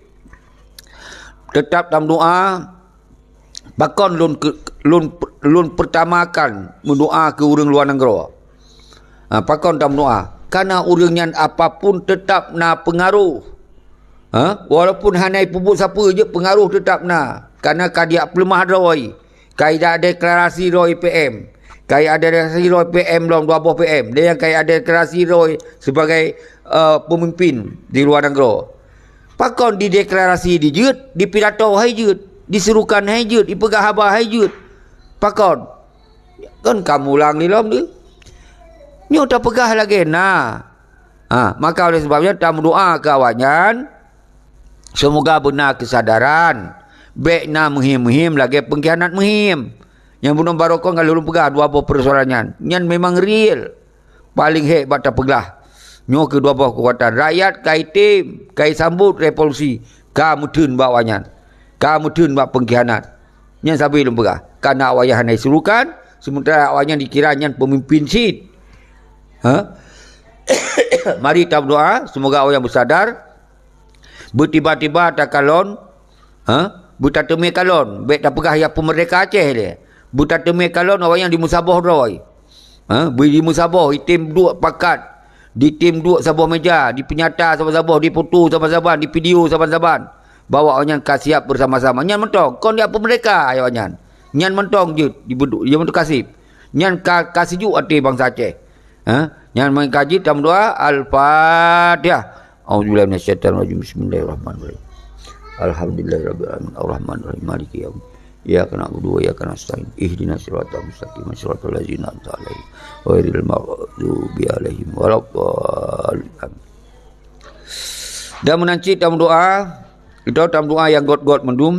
teutap tameudoá. Pakon lôn keu-, lôn, lôn peurtamakan meudoá keu ureuëng luwa nanggroe? Ha, pakon tameudoá? Karena ureuëng nyan apapun teutap na peungaroh. Ha? Walaupun hana jipeubuet sapeue, jeuet peungaroh teutap na. Karena ka jijak peuleumah droe. Ka jijak deklarasi droe P M. Ka jijak deklarasi droe P M lom, dua boh P M. Dan nyang ka jijak deklarasi droe sebagai, eh, pemimpin di luwa nanggroe. Pakon dideklarasi dijeuet, dipidato hai jeuet, diserukan hai jeuet, dipeugah haba hai jeuet? Pakon? Kon ka mulang lé lom deuh. Nyoe tapeugah lagée na. Ha, maka oleh sebab nyan tameudoá keu awaknyan, seumoga beuna keusadaran, bék na meuhiem-meuhiem lagée pengkhianat meuhiem. Nyang bunoe barokon ka lôn peugah dua boh peusoalan nyan. Nyan memang real. Paleng hék bak tapeugah. Nyoe keuh dua boh keukuatan. Rakyat ka jitem, ka jisambot revolusi, ka meutheun bak awaknyan. Ka meutheun bak pengkhianat. Nyan sabe lôn peugah. Karena awaknyan hana jiserukan, sementara awaknyan dikira nyan pemimpin cit. Ha? Mari tameudoá, seumoga awaknyan beusadar. Beutiba-tiba takalon, ha? Beutateumé kalon, bék tapeugah jak peumeurdeka Aceh lé. Beutateumé kalon awaknyan jimeusaboh droe. Ha? Beu-, jimeusaboh, jitem duek pakat. Ditem duek saboh meja, dipeunyata saban-saboh, dipoto saban-saban, dipidio saban-saban. Bahwa awaknyan ka siap beusama-sama. Nyan mantong, kon jak peumeurdeka awaknyan. Nyan mantong jeuet, dibeudôh, nyan mantong ka sép. Nyan ka, ka sijuek até bansa Aceh. Ha? Nyan meukaji tameudoa, Al-Fatihah. A'udzubillahi minasyaitonirrajim. Bismillahirrahmanirrahim. Alhamdulillahirabbil alamin. Arrahmanirrahim. Maliki yaum. Iyyaka na'budu wa iyyaka nasta'in. Ihdinas siratal mustaqim. Siratal ladzina an'amta 'alaihim. Ghairil maghdubi 'alaihim waladdallin. Amin. Dan meunan cit tameudoa, kita tameudoa nyang gét-gét mandum.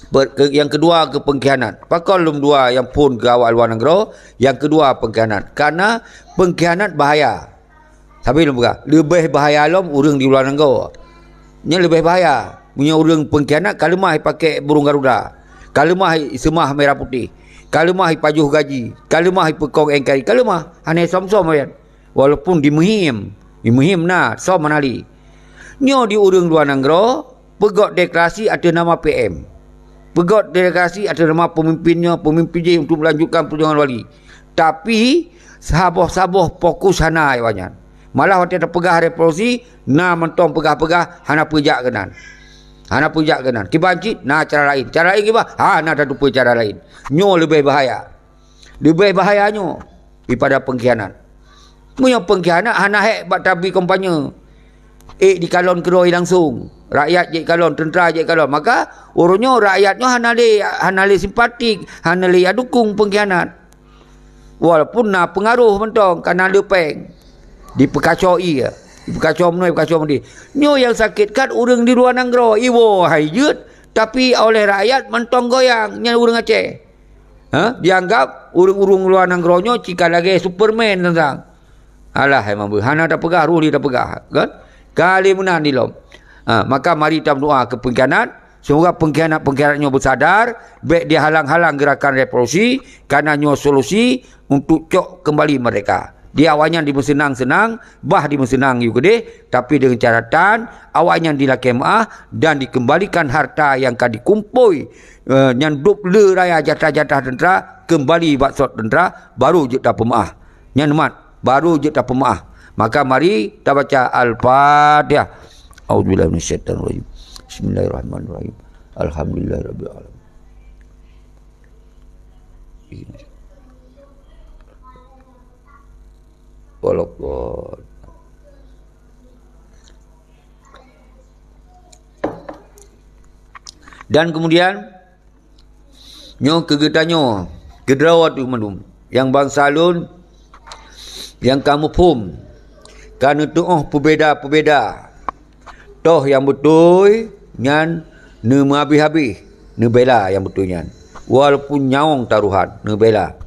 Per-, ke-, nyang keudua keu pengkhianat. Pakon lôn dua nyang phon keu awak luwa nanggroe, nyang keudua pengkhianat. Karena pengkhianat bahaya. Sabe lôn peugah, leubeh bahaya lom ureuëng di luwa nanggroe. Nyan leubeh bahaya. Meunyoe ureuëng pengkhianat ka leumah jipakèk burung garuda, ka leumah jiseumah merah putih, ka leumah jipajoh gaji, ka leumah jipeukong N K R I, ka leumah, hana som-som nyan. Walaupun dimeuhiem, dimeuhiem na, som hana lé. Nyoe di ureuëng luwa nanggroe, peugét deklarasi ateueh nama P M. Peugét deklarasi ateueh nama peumimpin nyoe, peumimpin jih untuk melanjutkan perjuangan wali. Tapi, saboh-saboh fokus hana awaknyan. Malah watèe tapeugah revolusi, na mantong peugah-peugah hana peue jak keunan. Hana peue jak keunan. Kiban cit, na cara laén. Cara laén kiban? Hana tateupeue cara laén. Nyoe leubeh bahaya. Leubeh bahaya nyoe daripada pengkhianat. Meunyoe pengkhianat hana hék bak tabri kampanye. Ék dikalon keudroe langsong. Rakyat jeuet kalon, teuntra jeuet kalon. Maka, uroe nyoe rakyat nyoe hana lé, hana lé simpatik, hana lé dukong pengkhianat. Walaupun na peungaroh mantong, ka na le péng. Dipeukaco ie, dipeukaco meunoe, dipeukaco meudéh. Nyoe nyang sakét that ureuëng di luwa nanggroe, iwoe hai jeuet, tapi oleh rakyat mantong goyang, nyan ureuëng Aceh. Ha? Dianggap ureuëng-ureuëng luwa nanggroe nyoe cit ka lagèe Superman sang-sang. Alah, hai mambeu, hana tapeugah, roh lé tapeugah, kan? Ka lé meunan dilom. Ha, maka mari tameudoa keu pengkhianat, semoga pengkhianat-pengkhianat nyoe beusadar, bèk dihalang-halang geurakan revolusi, karena nyoe solusi untuk cok keumbali merdeka. Di awaknyan dimeuseunang-seunang, bah dimeuseunang yue keudéh, tapi deungon catatan, awaknyan dilakèe meu'ah dan dikeumbalikan harta nyang ka dikumpôi, eh, nyan dub le raya jatah-jatah teuntra, keumbali bak sot teuntra, baru jeuet tapeumeu'ah. Nyan mat, baru jeuet tapeumeu'ah. Maka mari tabaca Al-Fatihah. A'udzubillahi minasyaitonirrajim. Bismillahirrahmanirrahim. Alhamdulillahirabbil alamin. Walaupun Dan kemudian, nyoe keu geutanyoe, keu droe teuh mandum, nyang bansa lôn, nyang ka muphom, ka neutuoh peubeda-peubeda. Toh nyang beutôi nyan neumeuhabéh-habéh neubela nyang beutôi nyan, walaupun nyawöng taruhan neubela.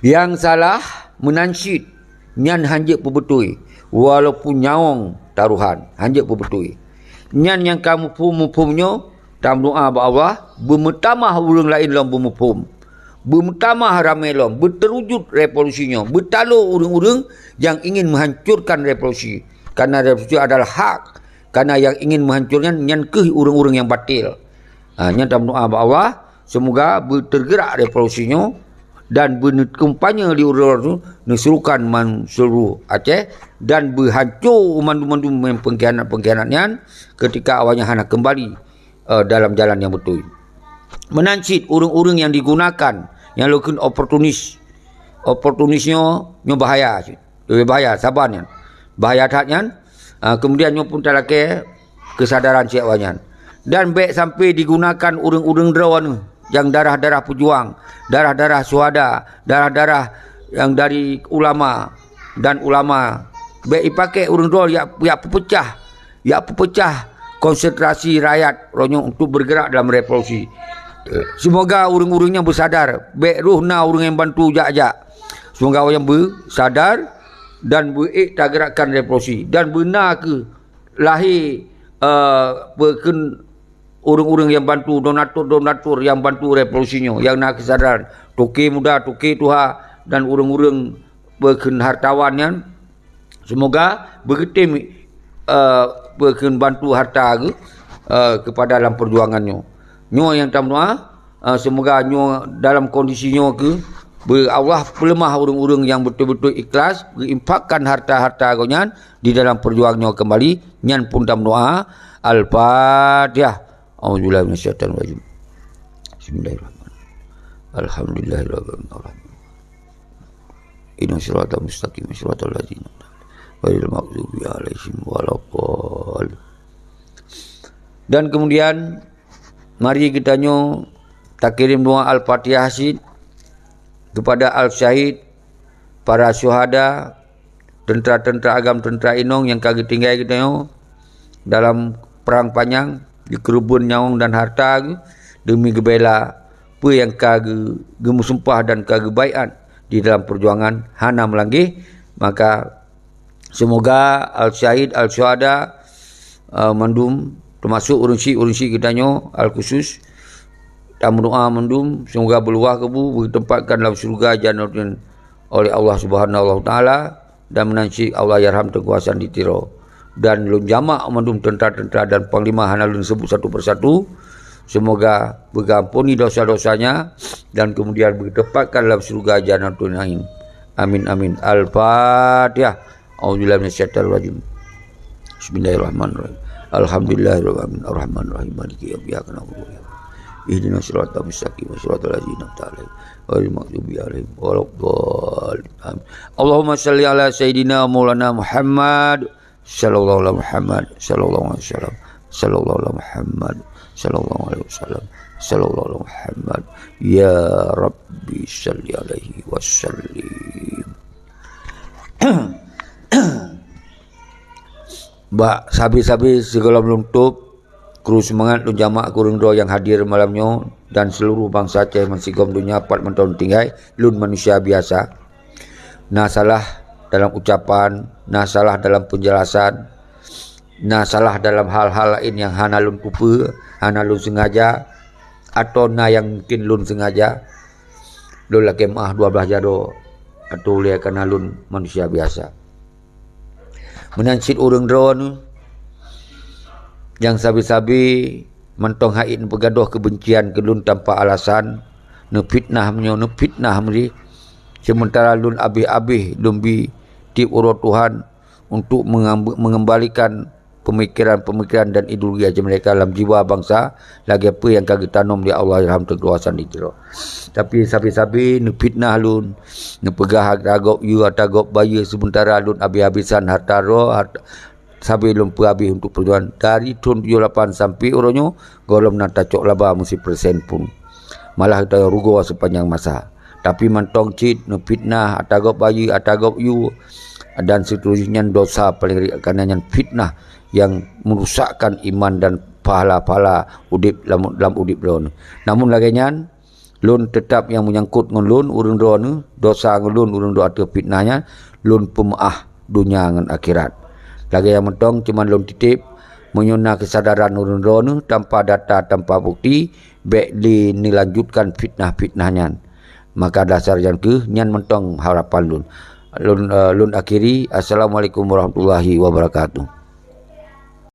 Nyang salah meunan cit, nyan hanjeuet peubeutôi, walaupun nyawöng taruhan, hanjeuet peubeutôi. Nyan nyang ka muphom-muphom nyoe, tameudoá bak Allah, beumeutamah ureuëng laén lom beumuphom. Beumeutamah ramé lom, beuteurujut revolusi nyoe, beutalo ureuëng-ureuëng nyang ingin meuhancurkan revolusi. Karena revolusi adalah hak, karena nyang ingin meuhancurkan nyan kheueh ureuëng-ureuëng nyang batil. Ha, nyan tameudoá bak Allah, seumoga beuteugeurak revolusi nyoe dan beuneukampanye di uroe nyoe neusurukan man seuluruh Aceh dan beuhanco mandum-mandum pengkhianat-pengkhianat nyan ketika awaknyan hana keumbali, eh, dalam jalan nyang beutôi. Meunan cit ureuëng-ureuëng nyang digunakan nyang lôn kheun oportunis. Oportunis nyoe, nyoe bahaya cit. Leubeh bahaya saban nyan. Bahaya that nyan, ah, keumudian nyoe pun talakée keusadaran cit awaknyan. Dan bék sampai digunakan ureuëng-ureuëng droeneuh nyang darah-darah peujuang, darah-darah syuhada, darah-darah nyang dari ulama dan ulama. Bék ipaké ureuëng droe jak, jak peupeucah, jak peupeucah konsentrasi rakyat roh nyoe untuk bergerak dalam revolusi. Seumoga ureuëng-ureuëng nyan beusadar, bék roh na ureuëng nyang bantu jak-jak. Seumoga awaknyan beusadar dan beuék tagerakkan revolusi. Dan beuna kheueh lahé, eh, peue kheun ureuëng-ureuëng nyang bantu, donatur-donatur nyang bantu revolusi nyoe, nyang na keusadaran, toke muda, toke tuha, dan ureuëng-ureuëng peue kheun hartawan nyan, seumoga beugeutem, eh, peue kheun bantu harta geuh, eh, keupada lam peujuangan nyoe. Nyoe nyang tameudoá, eh, seumoga nyoe dalam kondisi nyoe kheueh, Beu Allah peuleumah ureuëng-ureuëng nyang beutôi-beutôi ikhlas geuinfakkan harta-harta gobnyan di dalam peujuangan nyoe keumbali, nyan pun tameudoá. Al-Fatihah. A'udzubillahi minasyaitonirrajim. Bismillahirrahmanirrahim. Alhamdulillahirabbil alamin. Ihdinas siratal mustaqim, siratal ladzina an'amta 'alaihim ghairil maghdubi 'alaihim waladdallin. Dan kemudian, mari geutanyoe takirém doa Al-Fatihah cit kepada al-syahid, para syuhada, teuntara-teuntara agam, teuntara inong nyang ka geutinggai geutanyoe dalam prang panyang, jikeureubeuen nyawöng dan harta geuh demi geubela peue nyang ka geu-, geumeusumpah dan ka geubaiat di dalam peujuangan hana meulanggeh. Maka seumoga al-syahid, al-syuhada, eh, mandum, teumasuk ureuëng syik, ureuëng syik geutanyoe al-khusus, tameudoá mandum, seumoga beuluwah kubu geuteumpatkan lam syeuruga Janatun oleh Allah Subhanahu wa Taala, dan meunan cit Allahyarham Teungku Hasan di Tiro. Dan lôn jamak mandum teuntara-teuntara dan panglima hana lôn seubut satu persatu. Seumoga beugampuni dosa-dosanya dan kemudian geuteumpatkan lam syeuruga Janatun Naim. Amin, amin. Al-Fatihah. A'udzubillahi minasyaitonirrajim. Bismillahirrahmanirrahim. Alhamdulillahirabbil alamin. Arrahmanirrahim. Maliki yaumiddin. Iyyaka na'budu wa iyyaka nasta'in. Ihdinas siratal mustaqim. Siratal ladzina an'amta 'alaihim ghairil maghdubi 'alaihim waladdallin. Amin. Allahumma shalli ala sayyidina maulana Muhammad. Sallallahu ala Muhammad. Sallallahu alaihi wasallam. Sallallahu ala Muhammad. Sallallahu alaihi wasallam. Sallallahu ala Muhammad. Ya Rabbi shalli alaihi wasallim. Bak sabe-sabe sigohlom lôn tôb, kru seumangat lôn jamak keu ureuëng droe nyang hadir malam nyoe dan seuluruh bansa Aceh meusigom donya pat mantong tinggai, lôn manusia biasa. Na salah dalam ucapan, na salah dalam peunjelasan, na salah dalam hal-hal laén nyang hana lôn kupeue, hana lôn seungaja, atawa na nyang mungken lôn seungaja. Lôn lakée meuáh dua blaih jaroe, ateueh ulée kareuna lôn manusia biasa. Meunan cit ureuëng droeneuh nyang sabe-sabe mantong hait neupeugadôh keubencian keu lôn tanpa alasan, neufitnah meunyoe neufitnah meurih, seumeuntara lôn abéh-abéh lôn bi tieb uroe Tuhan untuk mengamb-, mengembalikan pemikiran-pemikiran dan ideologi Aceh Merdeka lam jiwa bansa, lagée peue nyang ka geutanom lé Allahyarham Teungku Hasan di Tiro. Tapi sabe-sabe neufitnah lôn, neupeugah ata gob yue, ata gob bayeue, seumeuntara lôn abéh-abésan harta droe, harta, sabe lôn peuabéh untuk peujuangan dari thon tujoh lapan sampai uroe nyoe, gohlom na tacok laba meusipersen pun. Malah geutanyoe rugoe sepanjang masa. Tapi mantong cit neufitnah, ata gob bayeue, ata gob yue, dan seuterusnya nyan dosa paleng riek, kareuna nyan fitnah nyang meurusakkan iman dan pahala-pahala udeb lam, lam udeb droeneuh. Namun lagée nyan, lôn teutab nyang meunyangkot ngon lôn ureuëng droeneuh, dosa ngon lôn ureuëng droe ateueh fitnah nyan, lôn peumeuáh donya ngon akhirat. Lagée nyang mantong cuma lôn titeb, meunyoe na keusadaran ureuëng droeneuh tanpa data, tanpa bukti, bék lé neulanjutkan fitnah-fitnah nyan. Maka dasar nyan kheueh nyan mantong harapan lôn. Lôn, eh, lôn akhiri. Assalamualaikum warahmatullahi wabarakatuh.